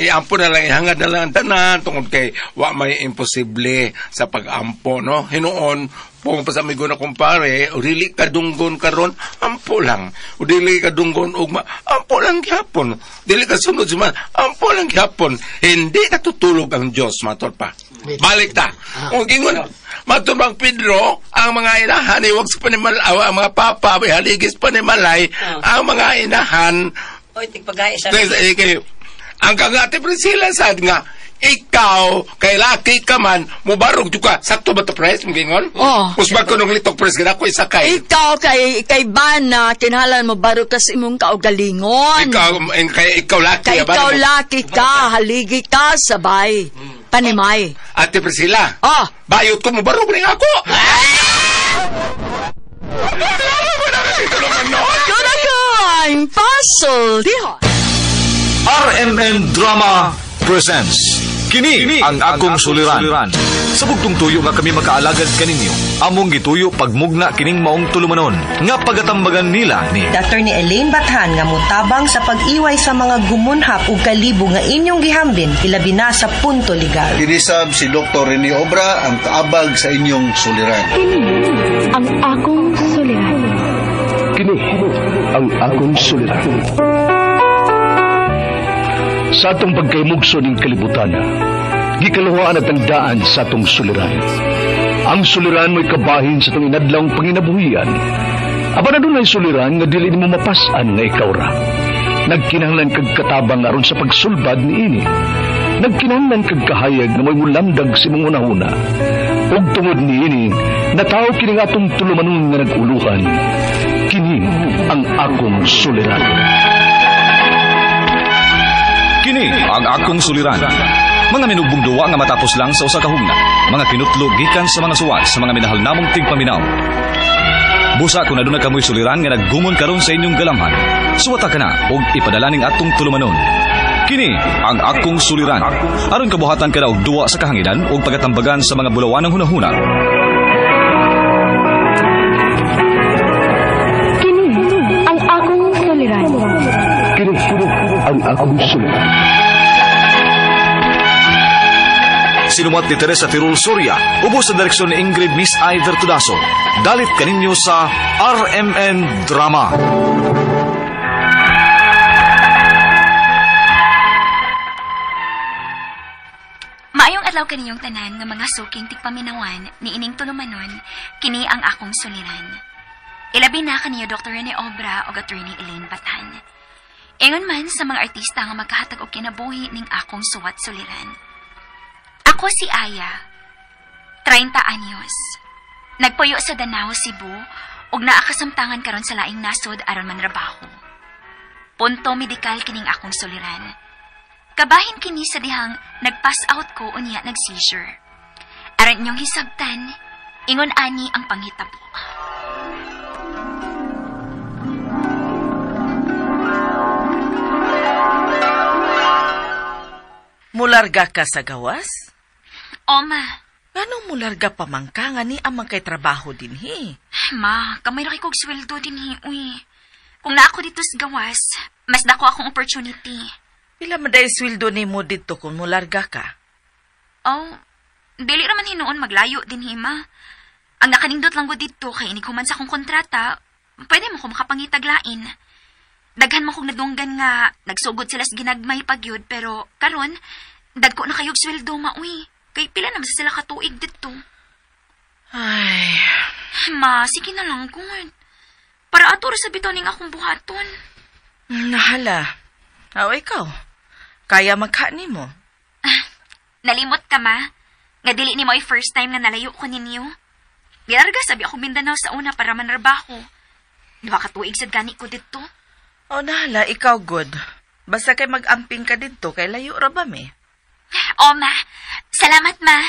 Iampo na lang, ihangad na lang ang tanan tungod kay wa may imposible sa pag-ampo, no? Hinuon, kung pa sa amigo na kumpare, o dili kadunggon karon, ampo lang. O dili kadunggon ugma, ampo lang gyapon. Dili ka sunod sa ampo lang gyapon. Hindi natutulog ang Diyos, matol pa. Balik ta. Kung gingon, matubang Pedro, ang mga inahan, iwag sa panimalay, ang mga papa, may haligis panimalay, ang mga inahan, Oy, tigpagay sa. Ang kagati Priscilla sad nga, ikaw, kay laki ka man, mubarog ka. Sakto ba to, pres? Mgingon? Oo. Usbag ko nung litok, pres, gina ko isakay. Ikaw kay bana kinahanglan mo barog ka sa imong kaugalingon. Ikaw, kay ikaw laki. Kay ikaw laki ka, haligi ka sabay. Panimay. Ate Priscilla. Oh. Bayot ko mo barog rin ako. Kunakoy, pasultihon. RMN Drama presents Kini ang akong suliran. Sa bugtong tuyo nga kami makaalagad kaninyo, among gituyo pagmugna kining maong tulumanon nga pagatambagan nila ni Attorney Elaine Bathan nga mutabang sa pag-iway sa mga gumunhap ug kalibo nga inyong gihambin ilabi na sa punto legal. Kinisab si Dr. Rene Obra ang kaabag sa inyong suliran. Kini ang akong suliran. Kini ang akong suliran. Sa atong pagkaymugso ning kalibutan, gikaluhaan at ang daan sa atong suliran. Ang suliran mo'y kabahin sa atong inadlawng panginabuhian. Apan adunay suliran nga dili nimo mapas-an nga ikaw ra. Nagkinahanglan kag katabang aron sa pagsulbad niini. Nagkinahanglan kag kahayag nga mo'y mulamdag sa imong hunahuna. Ug tungod niini, nataw kini nga atong tulumanon nga nag-uluhan. Kini ang akong suliran. Kini ang akong suliran. Mga minugbong duwa nga matapos lang sa usa ka hugna. Mga kinutlo gikan sa mga suwat sa mga minahal namong tigpaminaw. Busa kung aduna kamoy suliran nga naggumon karon sa inyong galamhan, suwata ka na og ipadala ning atong tulumanon. Kini ang akong suliran. Aron kabuhatan ka na og duwa sa kahanginan og pagatambagan sa mga bulawanang hunahuna. Kini ang akong suliran. Kini ang akong suliran. Sinumat ni Teresa Tirul Soria, ubos sa direksyon ni Ingrid Miss Iver Tudaso. Dalit kaninyo sa RMN Drama. Maayong adlaw kaniyong tanan nga mga suking tigpaminawan ni ining tulumanon, kini ang akong suliran. Ilabi na kaniyo Dr. Rene Obra o Attorney Elaine Batan. Ingon man sa mga artista nga magkahatag og kinabuhi ning akong suwat suliran. Ako si Aya, 30 anyos. Nagpuyo sa Danao, Cebu, ug naa kasamtangan karon sa laing nasod aron manrabaho. Punto medikal kining akong suliran. Kabahin kini sa dihang nag-pass out ko unya nag-seizure. Aron inyong hisabtan, ingon ani ang panghitabo. Mularga ka sa gawas? Oma. Nganong mularga pa man ka nga ni amang kay trabaho din hi? Ma, kamay ra kay kog sweldo din hi, uy. Kung naa ako dito sa gawas, mas dako akong opportunity. Pila man day sweldo nimo didto kung mularga ka? Oh, dili ra man hinuon maglayo din hi, ma. Ang nakanindot lang ko didto kay inig human sa akong kontrata, pwede mo ko makapangitaglain. Daghan mo kong nadunggan nga nagsugod sila sa ginagmay pagyud pero karon dagko na kayog sweldo ma, uy. Kay pila naman sila katuig didto. Ay, Ma, sige na lang gud. Para ato ra sa bitaw ning akong buhaton. Nahala. Aw, ikaw. Kaya magkaani mo. Nalimot ka, ma. Nga dili ni mo ay first time nga nalayo ko ninyo. Gilarga sabi ako Mindanao sa una para manrabaho. Duha ka tuig sad gani ko didto. O nahala, ikaw good. Basta kay mag-amping ka didto kay layo ra ba mi? O ma, salamat ma.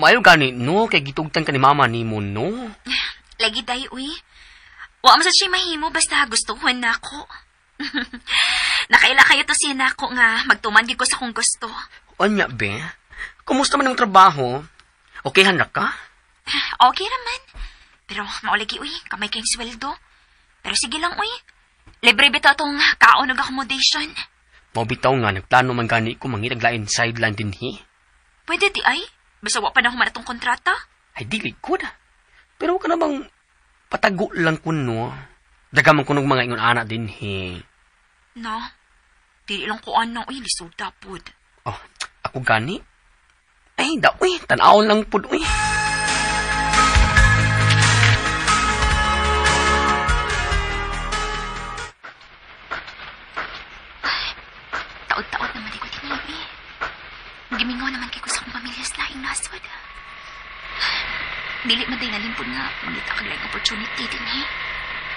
Mayo gani, no? Kay gitugtan ka ni mama ni mo, no? Lagi day, uy. Wa man sad siya mahimo basta gustuhon na ako. Nakaila kayo to siya na ako nga magtuman gid ko sa kong gusto. Onya, be? Kumusta man ang trabaho? Okay, ra ka? Okay raman. Pero maulagi, uy, kamay kayong sweldo. Pero sige lang, uy. Libre bitaw tong kaon ug accommodation. Mao bitaw nga, nagplano man gani ko mangitag lain sideline dinhi. Pwede di ay? Basta wa pa na human atong kontrata. Ay, dili ko na. Pero ka na bang patago lang kuno? Dagaman kunog mga ingon ana dinhi. No. Dili lang ko ano, uy, lisuda pud. Oh, ako gani? Ay, da, uy, tan-awon lang pud, uy. Taod-taod naman di ko tingibi. Gimingaw naman kay ko sa akong pamilya sa laing nasod. Dili man day nalimpod nga mangita kag laing opportunity din eh.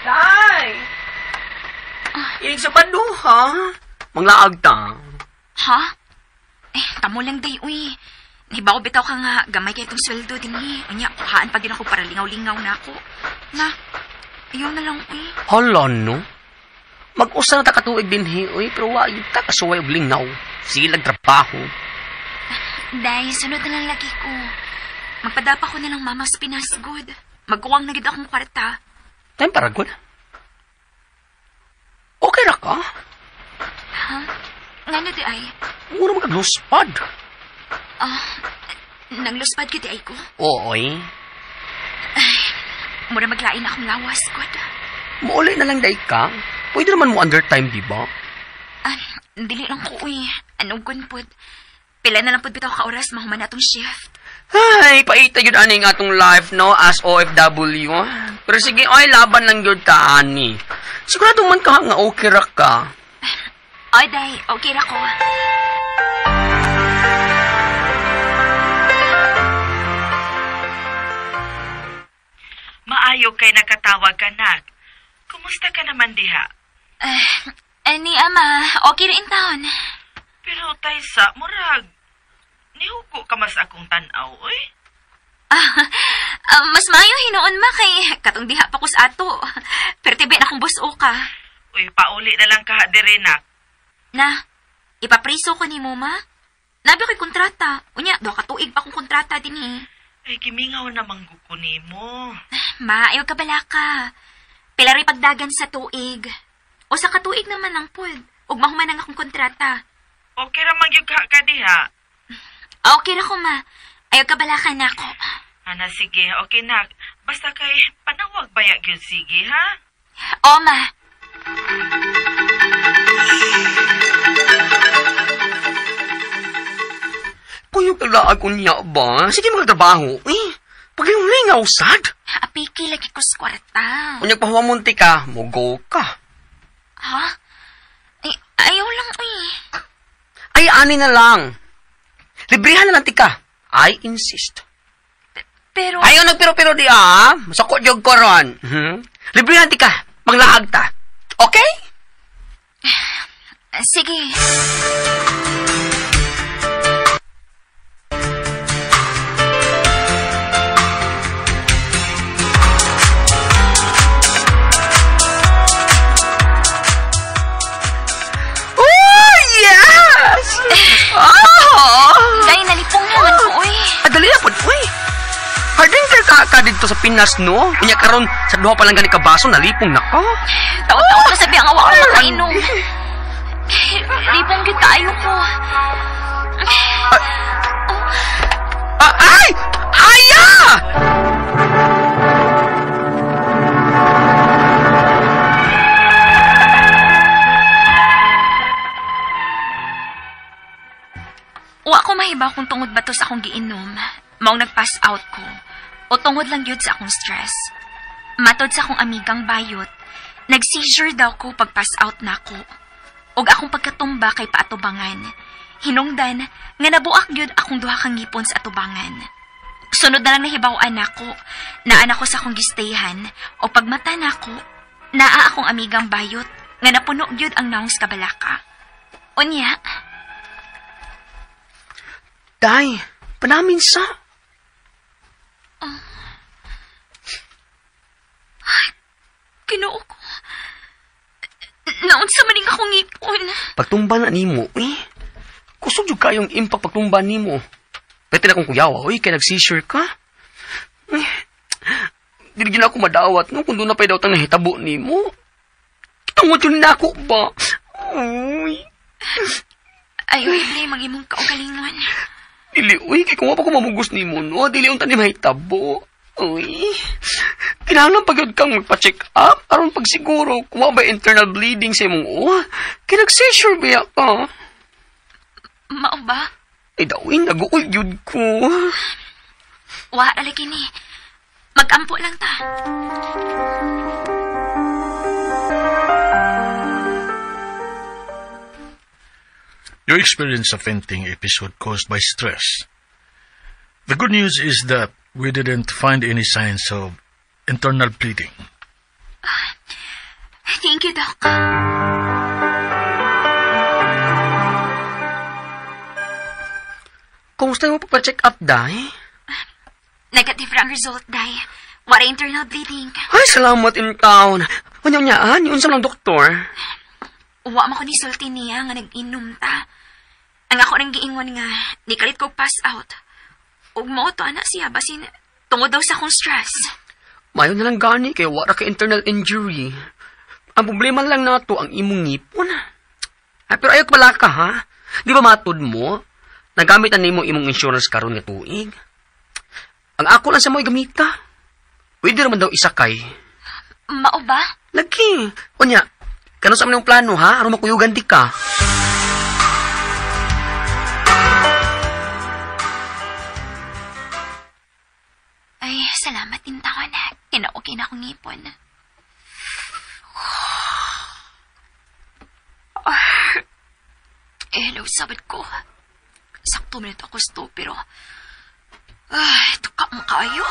Tay! Inig sa pado, ha? Manglaag ta. Ha? Eh, tamo lang day, uy. Nahibaw bitaw ka nga, gamay kay itong sweldo din eh. Unya, kuhaan pa din ako para lingaw-lingaw na ako. Na, ayaw na lang, uy. Hala, no? Mag-usa na ta katuig din, he, uy. Pero wa yun ta kasuway og lingaw. Sige lang trabaho. Day, sunod na lang lagi ko. Magpadapa ko na lang mama sa Pinas, good. Magkuwang na gid akong kwarta. Time para good. Okay ra ka? Ha? Ngano di ay? Mura magluspad. Nangluspad ka di ay ko? Oo, eh. Ay, mura maglain akong lawas, good. Mauli na lang day ka. Pwede naman mo undertime, di ba? Dili lang ko, uy. Anong gunpod? Pila na lang pud bitaw ka oras mahuman na atong shift. Ay, paita yun aning atong life, no? As OFW. Pero sige, ay, laban lang yun ka, ani. Sigurado man ka nga okay ra ka. Ay, day, okay ra ko. Maayo kay nakatawag ka, nak. Kumusta ka naman diha? Ani, ama, okay ra in town. Pero, Taysa, murag, nihugo ka mas akong tan-aw, oy. Mas maayo hinuon ma kay katong diha pa ko sa ato. Pero tibi na akong buso ka. Uy, pauli na lang ka diri, nak. Na, ipapriso ko ni mo, ma. Nabi ko'y kontrata. Unya, duha ka tuig pa akong kontrata din eh. Ay, gimingaw namang guko ni mo. Ma, ayaw ka bala ka. Pila rin pagdagan sa tuig. O sa katuig naman lang pud. Ug mahuman ang akong kontrata. Okay ra man gyud ka diha. Okay ra ko, ma. Ayaw ka bala ka na ako. Ana, sige. Okay, nak. Basta kay panawag baya gyud sige, ha? O, ma. Kuyog kaglaag ko niya ba? Sige magtrabaho. Eh, pag yung lingaw, sad. Apiki lagi ko sa kwarta. Unyag pahuwamunti ka, mugo ka. Ha? Ay, ayaw lang, uy. Ay, ani na lang. Librihan na lang tika. I insist. Pero... Ayaw nagpiro-piro di ah. Masako jog ko ron. Librihan tika. Manglaag ta. Okay? Sige. Oh, yes! Oh! Dahil nalipong naman ko, uy. Adali na po, uy. Hardin ka dito sa Pinas, no? Unya karon sa duha pa lang gani ka baso, nalipong na ka. Taon-taon na sabi ang awa ko makainom. Lipong gyud kaayo ko. Ay! Aya! tungod ba to sa akong giinom, maong nag-pass out ko, o tungod lang yun sa akong stress. Matod sa akong amigang bayot, nag-seizure daw ko pag-pass out na ako. Og akong pagkatumba kay paatubangan. Hinungdan, nga nabuak yun akong duha kang ngipon sa atubangan. Sunod na lang nahibaw-an nako, naan ako sa akong gistayhan, o pagmata nako, naa akong amigang bayot, nga napuno gyud ang naong sa kabalaka. Unya, Day, panamin sa. Ay, Ginoo ko. Naunsa man ning akong ngipon. Pagtumba na nimo, eh. Kusog jud kayong impact pagtumba nimo. Pwede na akong kuyawa, oy, kay nag-seizure ka. Eh, dili gyud ako madawat, no, kung doon na pa'y dawat ang nahitabo nimo. Tungod yun na ako ba? Uy. Ay, uy, blame ang imong kaugalingon. Dili, uy, kay kung wa pa ko mamugos nimo, no, dili unta ni mahitabo. Uy, kinahanglan pa gyud kang magpa-check up aron pagsiguro kung wa ba internal bleeding sa imong uwa. Kay nag-seizure ba ka? Mao ba? Ay, dawin, nag-uul yun ko. Wa, alay kini. Mag-ampo lang ta. You experienced a fainting episode caused by stress. The good news is that we didn't find any signs of internal bleeding. Thank you, Doc. Kumusta mo pa-check up, Day? Negative ang result, Day. Wala internal bleeding. Ay, salamat in town. Unya-unyaan, yun sa lang doktor. Wa man ko ni sulti niya nga nag-inom ta. Ang ako nang giingon nga, nikalit ko pass out. Ug mao to ana siya, basin tungod daw sa akong stress. Mayo na lang gani kay wala ka internal injury. Ang problema lang nato ang imong ngipon. Ay, pero ayaw pala ka, ha? Di ba matud mo? Nagamit na nimo imong insurance karon nga tuig. Ang ako lang sa mo'y gamita. Pwede naman daw isakay. Mao ba? Lagi. Unya, kano sa aming plano, ha? Aron makuyugan di ka. Ay, salamat din taon. Kinaukay na akong ngipon. Eh, hello, sabad ko. Sakto minute ako sto, pero... Ay, tuka mo kayo.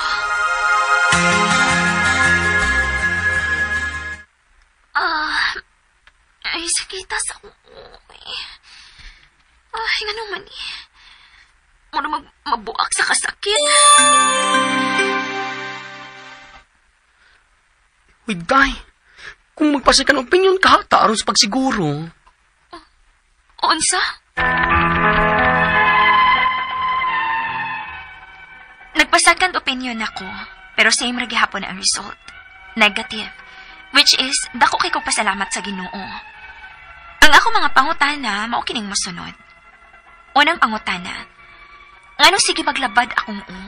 Ay, sakita sa akong uwi. Ay, nga naman eh. Muna mabuak sa kasakit. Uy, Day. Kung magpasa ka ng opinion ka, taaron sa pagsiguro. Unsa? Nagpa-second opinion ako, pero same ra gihapon ang result. Negative. Which is, dako kay kog pasalamat sa Ginoo. Ang ako mga pangutana, mao kining mosunod. Unang pangutana, ngano sige maglabad akong u?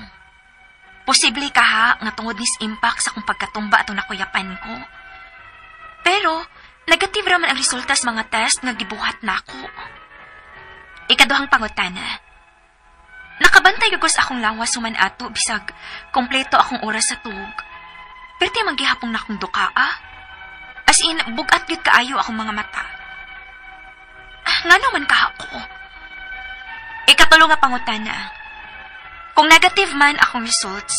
Posible ka ha, nga tungod nis impact sa akong pagkatumba atong nakuyapan ko. Pero, negative raman ang resulta sa mga test nga gibuhat nako. Ikaduhang pangutana, nakabantay ko sa akong lawas human ato bisag kompleto akong oras sa tug. Perti man gihapon na akong duka, ah. As in, bugat gyud kaayo akong mga mata. Ngano man kaha ko? Ikatulo nga pangutana, kung negative man akong results,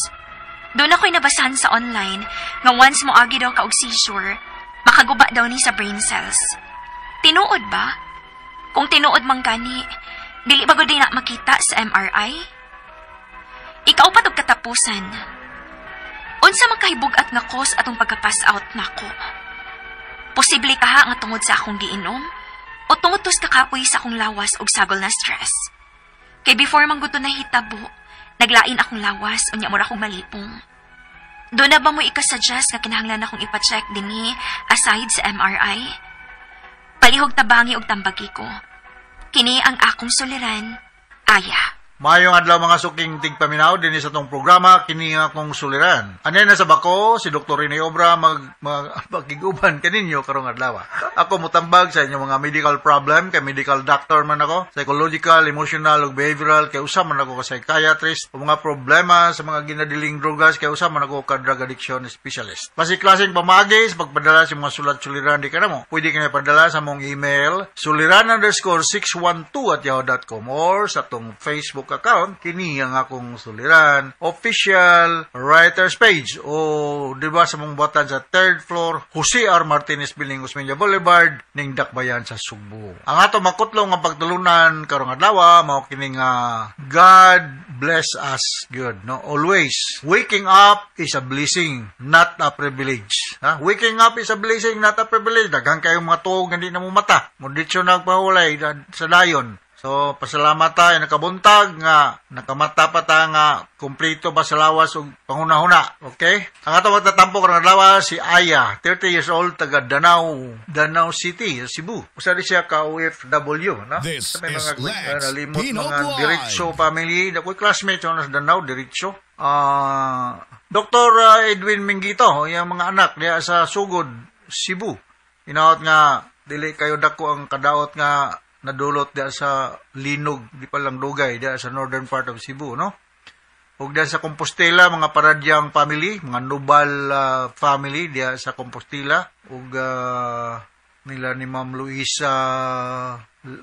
doon ako'y nabasahan sa online nga once mo agi daw ka og seizure, makaguba daw ni sa brain cells. Tinuod ba? Kung tinuod man gani, dili ba gud na makita sa MRI? Ikaw pa tog katapusan. Unsa man kahibug-at nga cause atong pagka-pass out nako? Posible kaha nga tungod sa akong giinom o tungod tos kakapoy sa akong lawas og sagol na stress. Kay before man gud to nahitabo, naglain akong lawas unya mura akong malipong. Doon na ba mo ikasuggest nga kinahanglan akong ipa-check dinhi aside sa MRI? Palihog tabangi og tambagi ko. Kini ang akong suliran, Aya. Maayong adlaw, mga suking tigpaminaw, dinhi sa atong programa kini nga akong suliran. Anay na sa bako si Dr. Rene Obra mag pakiguban kaninyo karong adlaw. Ako mutambag sa inyong mga medical problem kay medical doctor man ako, psychological, emotional ug behavioral kay usa man ako ka psychiatrist, o mga problema sa mga ginadiling drogas kay usa man ako ka drug addiction specialist. Klase-klaseng pamaagi sa pagpadala sa mga sulat suliran di kanamo. Pwede kini padala sa mong email suliran_612@yahoo.com or sa atong Facebook account kini ang akong suliran official writers page, o di ba sa mong buhatan sa third floor, Jose R. Martinez Building, Osmeña Boulevard, ning Dakbayan sa Sugbo. Ang ato makutlong nga pagtulunan karong adlaw mao kini nga God bless us good, no? Always waking up is a blessing, not a privilege, ha? Waking up is a blessing, not a privilege. Daghan kayong mga tuog nga di na mo mata mo ditso nagpahulay sa dayon. So, pasalamat tayo, nakabuntag nga, nakamata pa ta nga, kumpleto ba sa lawas ug panghuna-huna. Okay? Ang ato magtatampo karong adlaw si Aya, 30 years old, taga Danao, Danao City, Cebu. Usa di siya ka OFW, no? This Sa may is mga Lex nalimot Pino mga Vlog. Diretso family. Nakoy classmate sa Danao, Diretso. Dr. Edwin Mingito, yung mga anak diya sa Sugod, Cebu. Inaot nga dili kayo dako ang kadaot nga nadulot diya sa linog, di pa lang dugay, diya sa northern part of Cebu, no? Ug diya sa Compostela, mga Paradyang family, mga Nubal family diya sa Compostela, ug nila ni Ma'am Luisa,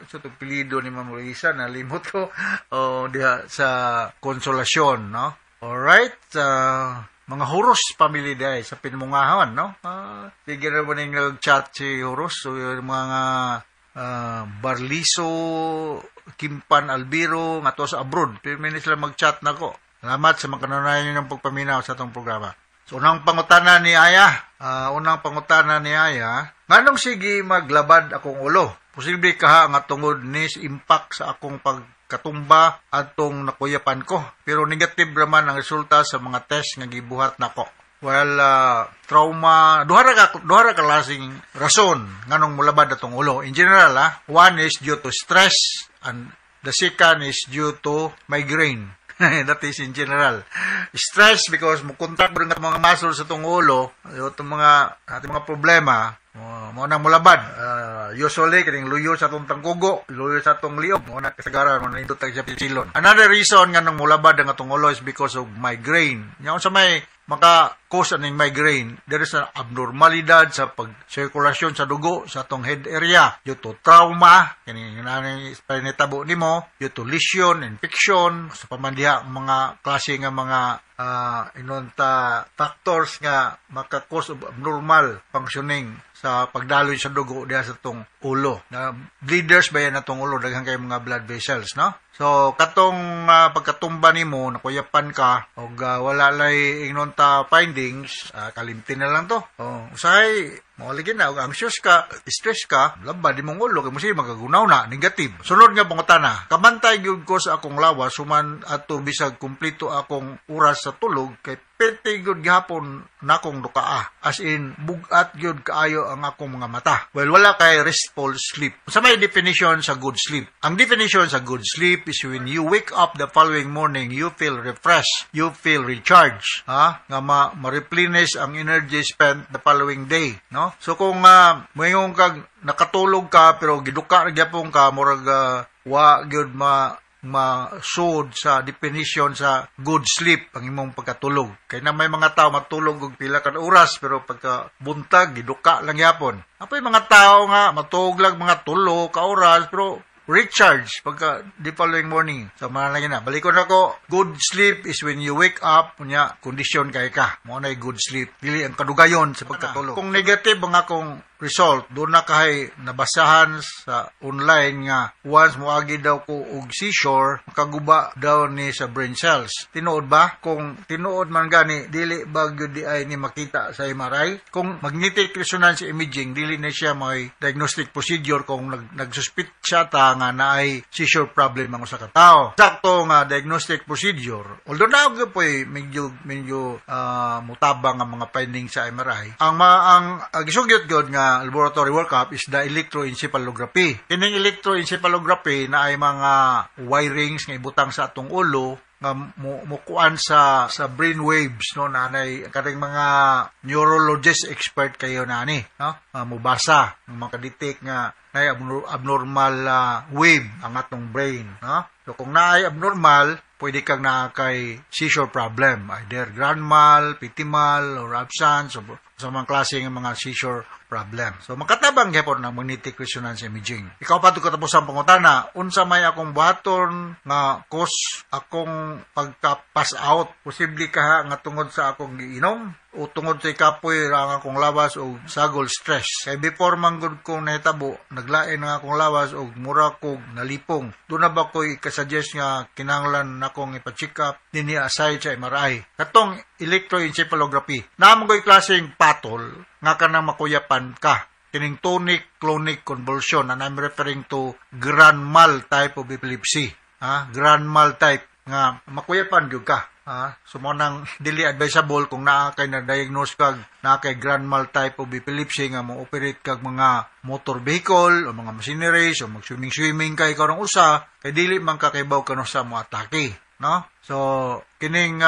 sa itong apelyido ni Ma'am Luisa, nalimot ko, o diya sa Consolacion, no? Alright, mga Huros family diya sa Pinmungahan, no? Sige na ba ning nag-chat si Huros, so yung mga Barliso, Kimpan Albiro, nga to sa abroad. Pero may sila mag-chat na ko. Salamat sa mga kanunayan ng pagpaminaw sa atong programa. So, unang pangutana ni Aya, nganong sige maglabad akong ulo? Posible kaha nga tungod ni impact sa akong pagkatumba atong nakuyapan ko. Pero negative raman ang resulta sa mga test nga gibuhat nako. Well, trauma, duha ra ka klaseng rason nganong mulabad atong ulo. In general, one is due to stress and the second is due to migraine. That is in general. Stress because mo contract nga mga muscles sa atong ulo, yung mga ating mga problema, mo nang mulabad. Usually kining luyo sa atong tangkugo, luyo sa atong liog, mo na kasagaran mo nindot tag siya pisilon. Another reason nga nang mulabad ang atong ulo is because of migraine. Nya unsa may maka-cause aning migraine, there is an abnormalidad sa pag-sirkulasyon sa dugo sa atong head area due to trauma, kini nani panitabo nimo, due to lesion, infection, sa pamandiha mga klase nga mga inonta factors nga maka-cause of abnormal functioning sa pagdaloy sa dugo diha sa atong ulo. Na bleeders ba yan atong ulo, daghan kay mga blood vessels, no? So katong pagkatumba nimo, nakuyapan ka og wala lay ingnon ta findings, kalimti na lang to. Oh, usahay mo lagi na og anxious ka, stress ka, labad imong ulo kay mo sige magagunaw na negative. Sunod nga pangutana, kamantay gyud ko sa akong lawas human ato bisag kumpleto akong oras sa tulog kay perti gyud gihapon nakong dukaa. As in bugat gyud kaayo ang akong mga mata. Well, wala kay restful sleep. Sa may definition sa good sleep. Ang definition sa good sleep is when you wake up the following morning, you feel refreshed, you feel recharged, ha? Nga ma-replenish ang energy spent the following day, no? So kung moingon kag nakatulog ka pero giduka ra gyapon ka, murag wa gyud ma masud sa definition sa good sleep ang imong pagkatulog. Kay na may mga tao matulog og pila ka oras pero pagka buntag giduka lang gyapon. Apoy mga tao nga matulog lang mga 3 ka oras pero recharge pagka the following morning. So mga lagi na. Balikon ako, good sleep is when you wake up, unya kondisyon kay ka. Mo na good sleep. Dili ang kadugayon sa pagkatulog. Kung negative ang akong result, doon na kahay nabasahan sa online nga once moagi daw ko og seizure, makaguba daw ni sa brain cells. Tinuod ba? Kung tinuod man gani, dili ba gyud di ay ni makita sa MRI? Kung magnetic resonance imaging, dili na siya may diagnostic procedure kung nagsuspit siya ta nga naay seizure problem ang usa ka tawo. Sakto nga diagnostic procedure, although na po medyo medyo mutabang ang mga findings sa MRI. Ang ma, ang isugyot gyud nga nga laboratory workup is the electroencephalography. Kining electroencephalography na ay mga wirings nga ibutang sa atong ulo nga mukuan sa brain waves, no, nanay karing mga neurologist expert kayo nani, no, mubasa makadetect nga nay abnormal wave ang atong brain, no. So kung naay abnormal, pwede kang naa kay seizure problem, either grand mal, petit mal, or absence, o sa mga klase ng mga seizure problem. So makatabang gyapon ng magnetic resonance imaging. Ikaw pa to katapos ang pangutana, unsa may akong buhaton nga cause akong pagka-pass out? Posible kaha nga tungod sa akong giinom o tungod sa kapoy ra ang akong lawas o sagol stress. Kay before man gud kong nahitabo, naglain ang akong lawas og mura kog nalipong. Doon na ba ko'y ikasuggest nga kinahanglan nakong ipa-check up dinhi aside sa MRI. Katong electroencephalography, naa man ko'y klaseng patol nga kanang makuyapan ka. Kining tonic clonic convulsion, and I'm referring to grand mal type of epilepsy. Ha? Grand mal type nga makuyapan gyud ka. So mo nang dili advisable kung naa kay na-diagnose kag naa kay grand mal type of epilepsy nga mo-operate kag mga motor vehicle o mga machineries o mag-swimming kay karong usa kay dili man kakaibaw kano sa mo atake, no? So kining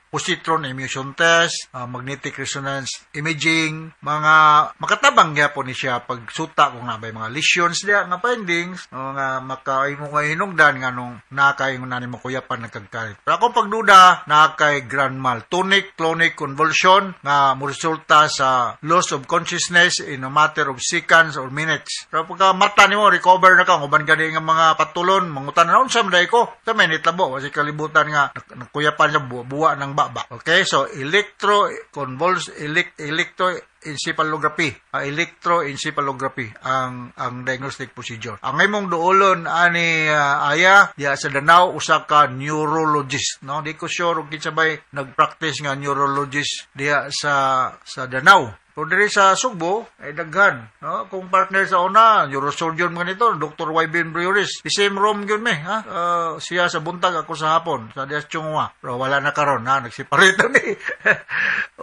positron emission test, magnetic resonance imaging, mga makatabang gyapon ni siya pagsuta kung nabay mga lesions diya nga findings, no, nga makaimo nga hinungdan nga nung nakaingon na nimo kuyapan nagkagkarit. Pero akong pagduda naa kay grand mal tonic clonic convulsion nga moresulta sa loss of consciousness in a matter of seconds or minutes. Pero pagka mata nimo recover na ka, uban gani nga mga patulon, mangutan na unsa man day ko sa minute labo kasi kalibutan nga nagkuyapan sa buwa ng baba. Okay, so electroencephalography, electroencephalography ang diagnostic procedure. Ang imong duolon ani aya diya sa Danao usa ka neurologist, no? Di ko sure kung kinsa bay nagpractice nga neurologist diya sa Danao. Pero diri sa Sugbo ay daghan, no? Kung partner sa una, neurosurgeon mga nito, Dr. Wyben Briones. The same room gyud me, ha? Siya sa buntag, ako sa hapon, sa Dias Chungwa. Pero wala na karon, ha? Nagseparate na ni.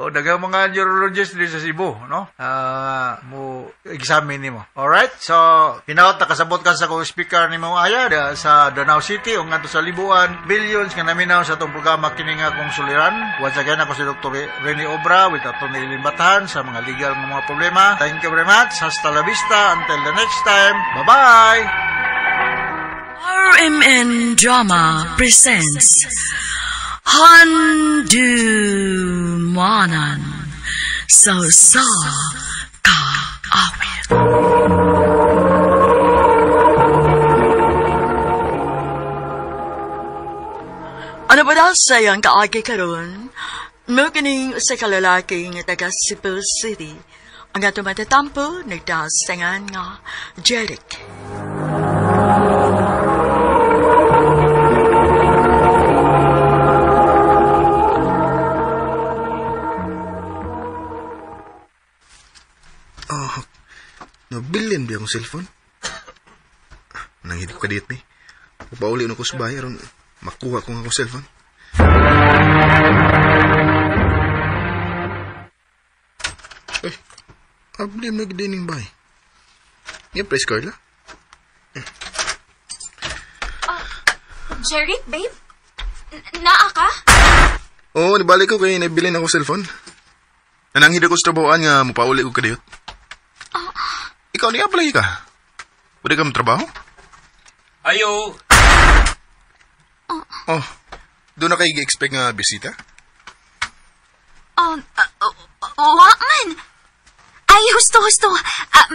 O daghang mga neurologist diri sa Cebu, no? Mo examine nimo. Alright? So, hinaot nakasabot ka sa ko-speaker nimo aya sa Danao City o ngadto sa Libuan, billions nga naminaw sa atong programa kini nga akong suliran. Once again, ako si Dr. Rene Obra with Atty. Eileen Batan sa mga legal ng mga problema. Thank you very much. Hasta la vista. Until the next time. Bye-bye! RMN Drama presents Handumanan sa Usa Ka Awit. Ano ba daw sayang kaagi karon? Mo kining usa ka lalaki nga taga Cebu City. Ang atong matatampo nagdasangan nga Jeric. Oh, nabilin ba akong cellphone? Nanghid ko kadiyot ni. Pauli na ko sa bahay aron makuha ko nga akong cellphone. Eh, abli mo nagdining bay. Nga press Carla? Jeric, babe? Naa ka? Oo, nibalik ko kay nabilin ako cellphone. Nananghid ako sa trabahoan nga mupauli ko kadiyot. Ikaw niya pala ka? Pwede ka matrabaho? Ayo. Oh, doon na kayo i-expect nga bisita? Wa man. Ay, husto.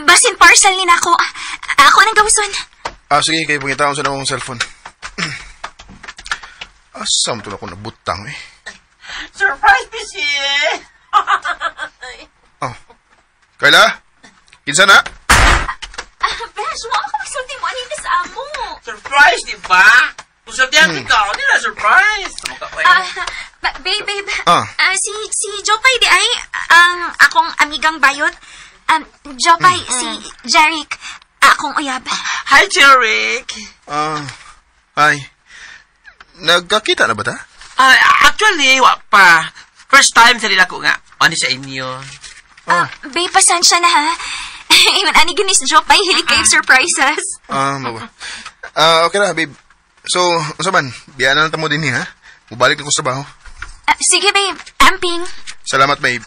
Basin parcel ni nako. Ako nang gawson. Sige, kayo pangitaon sa akong cellphone. Asam to na ako nabutang eh. Surprise, busy! Oh. Kayla? Kinsa na? Besh, wa ka magsulti mo anita sa amo. Surprise, di ba? Kung sultihan ka, hindi na surprise. Babe, babe. Si Jopay di ay ang akong amigang bayot. Jopay, si Jeric, akong uyab. Hi, Jeric. Hi. Nagkakita na ba ta? Actually, wa pa. First time sa nila ko nga. Ano sa inyo? Babe, pasensya na ha. Ingon ani gyud ni si Jopay, hilig kayo surprises. Ah, mao ba. Okay ra, babe. So, unsa man? Biya na lang ta mo dinhi, ha? Mubalik na ko sa trabaho. Sige, babe. Amping. Salamat, babe.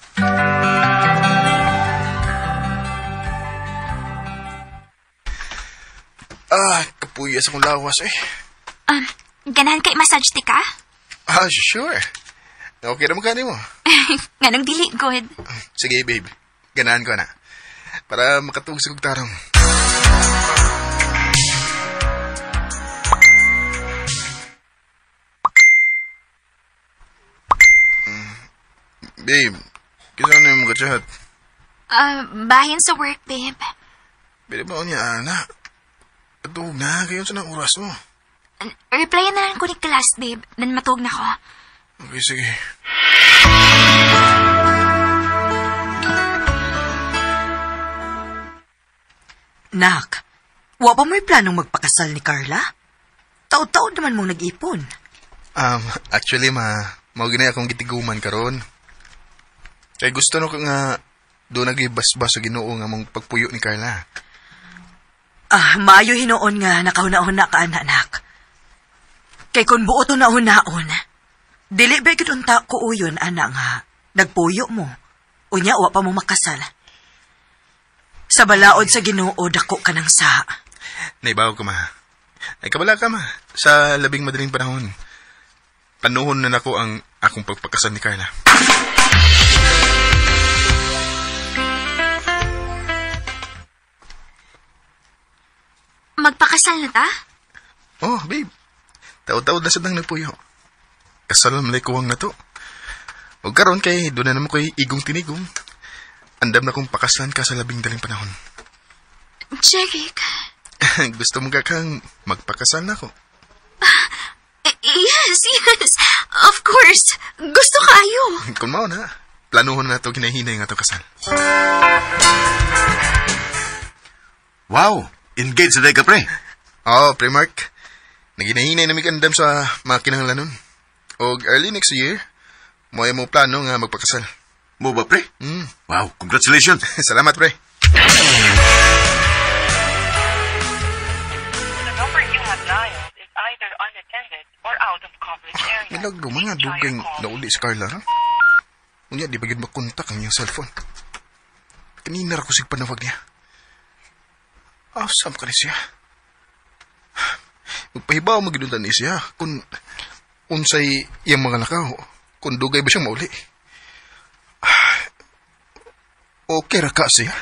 Ah, kapuya sa akong lawas, eh. Ganahan kay massage ti ka? Ah, sure. Okay na mo kani mo. Nganong dili good. Sige, babe. Ganahan ko na. Para makatuog sa kog tarong. Babe, kinsa na yung mga chat? Bahin sa work, babe. Pwede ba niya, anak? Patug na, kayo sa nang oras mo. Reply na lang ko ni class, babe. Nan matug na ko. Okay, sige. Nak, wa pa mo'y planong magpakasal ni Carla? Taod-taod naman mong nag-ipon. Actually, ma, mao gini akong gitiguman karon. Kay gusto no ko nga doon nagibasbas sa Ginoo nga mong pagpuyo ni Carla. Ah, maayo hinuon nga nakahuna-huna ka, anak. Kay kung buot na-hunaon, dili ba gid unta ko uyon, anak nga, nagpuyo mo. Unya, wa pa mo makasal. Sa balaod sa Ginoo, dako ka ng saa. Naibaw ka, ma. Ay, kabala ka, ma. Sa labing madaling panahon, panuhon na nako ang akong pagpakasal ni Carla. Magpakasal na ta? Oh, babe. Taod-taod na sa dang nagpuyo. Kasal malay kuwang na to. O karon kay doon na naman ko'y igong tinigong. Andam na kong pakasalan ka sa labing daling panahon. Jeric. Gusto mo ka kang magpakasal na ako? Yes, yes. Of course. Gusto kayo. Kung mao na, planuhon na ito ginahinay nga ito kasal. Wow! Engaged na ka, pre. Oo, pre Mark. Naginahinay na may kandam sa mga kinahanglanon. Og early next year, mo ay mo plano nga magpakasal. Mo ba, pre? Mm. Wow, congratulations. Salamat, pre. The number you have dialed is either unattended or out of coverage area. Milagro, mga dugay nauli si Carla, ha? Unya, di ba yun makontak ang iyang cellphone? Kanina ra ko sig panawag niya. Awesome ka ni siya. Magpahibaw magiduntan ni siya kung unsay iyang mga lakaw, kung dugay ba siyang mauli. Okay ra ka siya.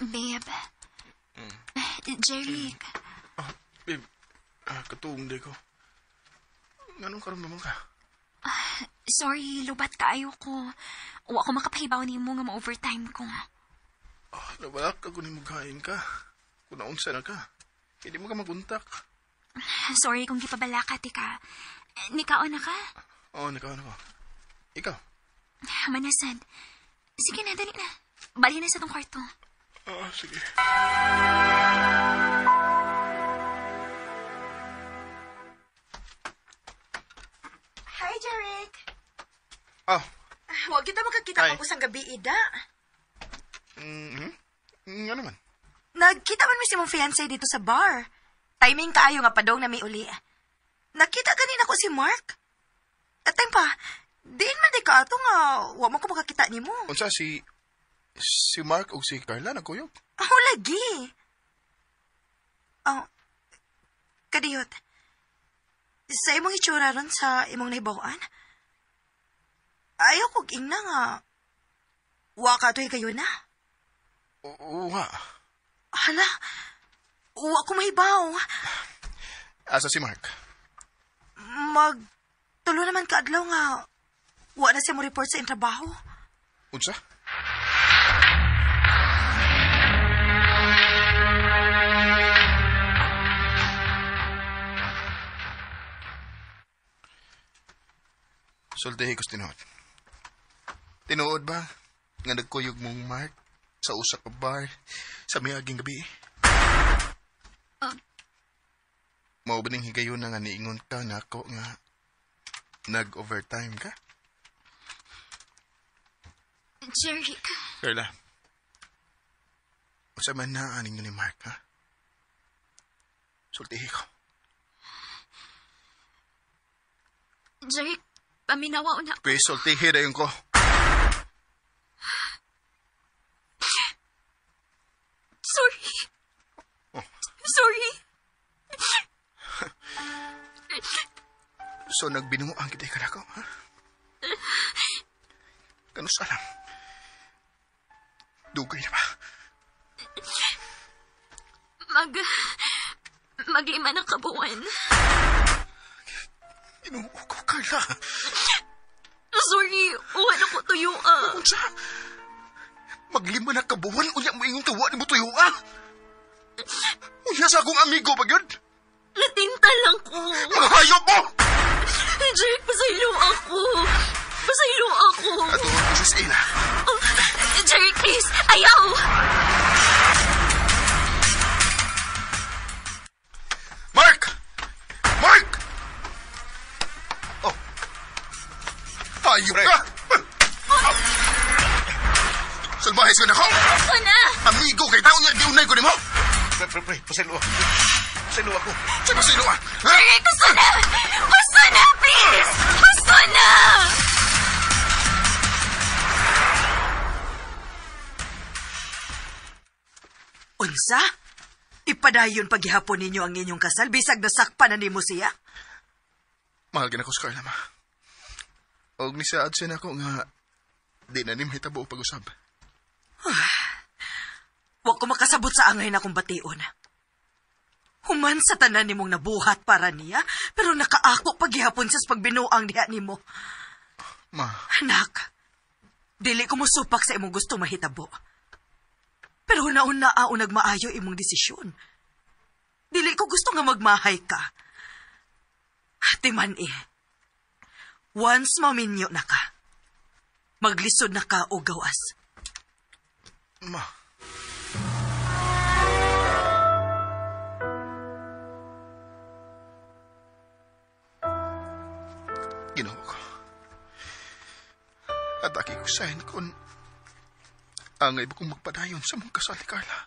Babe. Jeric. Oh, babe, katuong di ko. Anong karon naman ka? Sorry, lubat kaayo ko. Wa ko makapahibaw nimo nga ma-overtime ko. Oh, nabalak ka kung nimughain ka. Kung naunsa na ka. Hindi mo ka maguntak. Sorry kung gipabala ka, tika. Nikaon na ka? Oo, nikaon na ko. Ikaw? Manasad. Sige na, dali na. Bali na sa tong kwarto. Oo, sige. Hi, Jeric. Oh. Huwag kita makakita Hi. pa usang gabi, Ida. Mm-hmm. Nga naman. Nagkita man mi si mong fiancé dito sa bar. Timing kaayo nga padong na may uli. Nakita kanina ko si Mark. At time pa, diin man di ka ato nga wa mo ko makakita nimo. Unsa si Mark o si Carla nagkuyog? Oh, lagi. Oh, kadiyot. Sa imong itsura ron sa imong nahibaw-an, ayaw kog ingna nga wa ka to'y kayo na. Oo nga. Hala, wa ko mahibaw. Asa si Mark? Magtulo naman kaadlaw nga wa na siya mo report sa iyang trabaho. Unsa? Sultihi ko tinuod. Tinuod ba nga nagkuyog mong Mark Sa usa ka bar sa miaging gabi. Mao ba ning higayon na nga niingon ka nako nga nag-overtime ka? Jeric. Carla, unsa man na aning ni Mark, ha? Sultihi ko. Jeric, paminawa na. Pwes, sultihi dayon ko. Sorry. Oh. Sorry. So, nagbinuang kita ka nako, ha? Kanus alam. Dugay na ba? Maglima ng kabuuan. Ginoo ko, Carla. Sorry, uwan ako tuyo, ah. Unsa? Maglima na kabuwan, unya mo ingong tuwa ni mo tuyo, ah. Unya sa akong amigo ba yun? Latinta lang ko. Mga hayop mo! Jeric, pasaylo ako. Pasaylo ako. Ato ko sa ila. Oh, Jeric, please. Ayaw! Mark! Mark! Oh. Hayop ka! Salbahes ka na ko! Gusto na! Amigo kay tao niya, giunay ko nimo! Pre, pre, pasaylo ako. Pasaylo ako. Sa pasaylo ah! Jeric, gusto na! Gusto na, please! Gusto na! Unsa? Ipadayon paghihapon ninyo ang inyong kasal bisag nasakpan na nimo siya? Mahal ka na ko sa Carla, ma. Og nisaad siya na ako nga di na nim hitabo pag-usab. Wa ko makasabot sa angay na kong bation. Human sa tanan nimong nabuhat para niya, pero nakaako paghihapon sa pagbinuang diha nimo. Ma. Anak, dili ko mosupak sa imong gusto mahitabo. Pero una-una ao nagmaayo imong desisyon. Dili ko gusto nga magmahay ka. Ate man eh. Once maminyo na ka, maglisod na ka o gawas. Ma. Ginoo ko. Atake ko sahin kung angay ba kong magpadayon sa mong kasal ni Carla.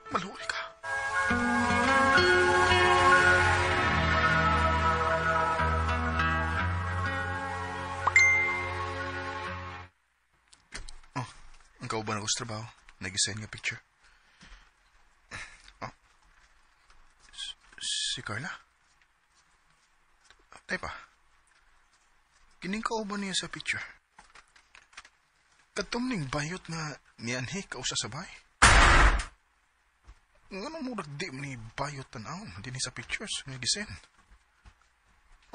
Maluoy ka. Oh, ang kauban ako sa trabaho. Nag-send nga picture. Oh. Si Carla? Tay pa. Kining kauban niya sa picture. Katumning bayot na nianhi kausa sabay. Nganong murag di ni bayot tanawon din sa pictures nga gisen.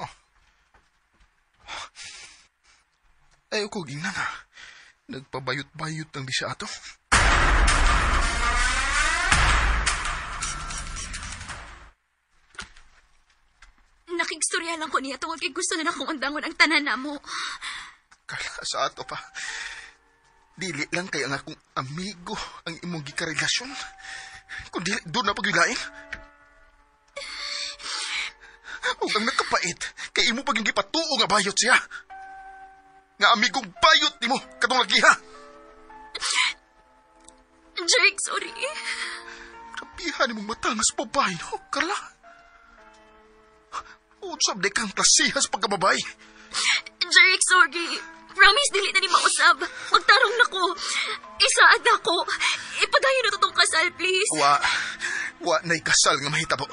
Oh. Ay ko gingna na. Nagpabayot-bayot ang di siya ato. Nakigstorya lang ko niya tungod kay gusto na akong undangon ang tanan namo. Kala sa ato pa. Dili lang kay ang akong amigo ang imong gikarelasyon. Kung dili, doon na pagyulain. Ug ang nakapait, kay imo pag gipatuo nga bayot siya. Nga amigong bayot nimo katong lagiha. Jeric, sorry. Kapihan nimong matangas babae, no, Carla? Unsab di kang klasihas pagkababay. Jeric, sorry. Promise, dili na ni mausab. Magtarong na ko. Isaad na ko. Ipadayon na to'ng kasal, please. Wa na'y kasal nga mahitabo.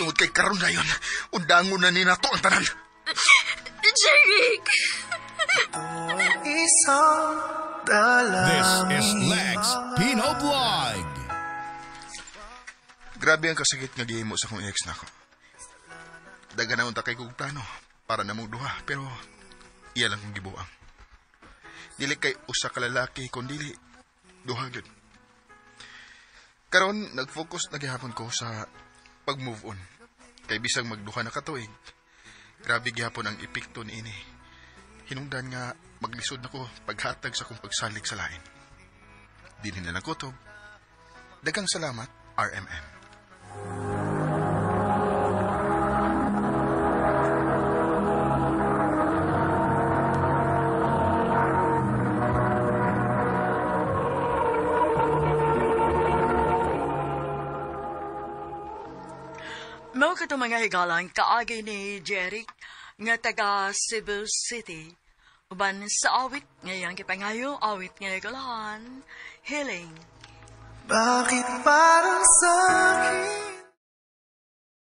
Tungod kay karon na yun, undangon na ni nato ang tanan. Jeric! This is Lex Pino Vlog. Grabe ang kasakit nga gihimo sa akong ex nako. Daga na unta kay kog plano para namong duha, pero iya lang kong gibuang. Dili kay usa ka lalaki kun dili duha gyud. Karon nag-focus na gihapon ko sa pag-move on. Kay bisag magduha na ka tuig, grabe gihapon ang epekto niini. Hinungdan nga maglisod nako paghatag sa akong pagsalig sa lain. Dinhi na lang kutob. Daghang salamat, RMN. Mao kato mga higalan kaagi ni Jeric nga taga Cebu City. Uban sa awit ngayang gipangayo, awit nga nagulahan, Healing. Bakit parang sa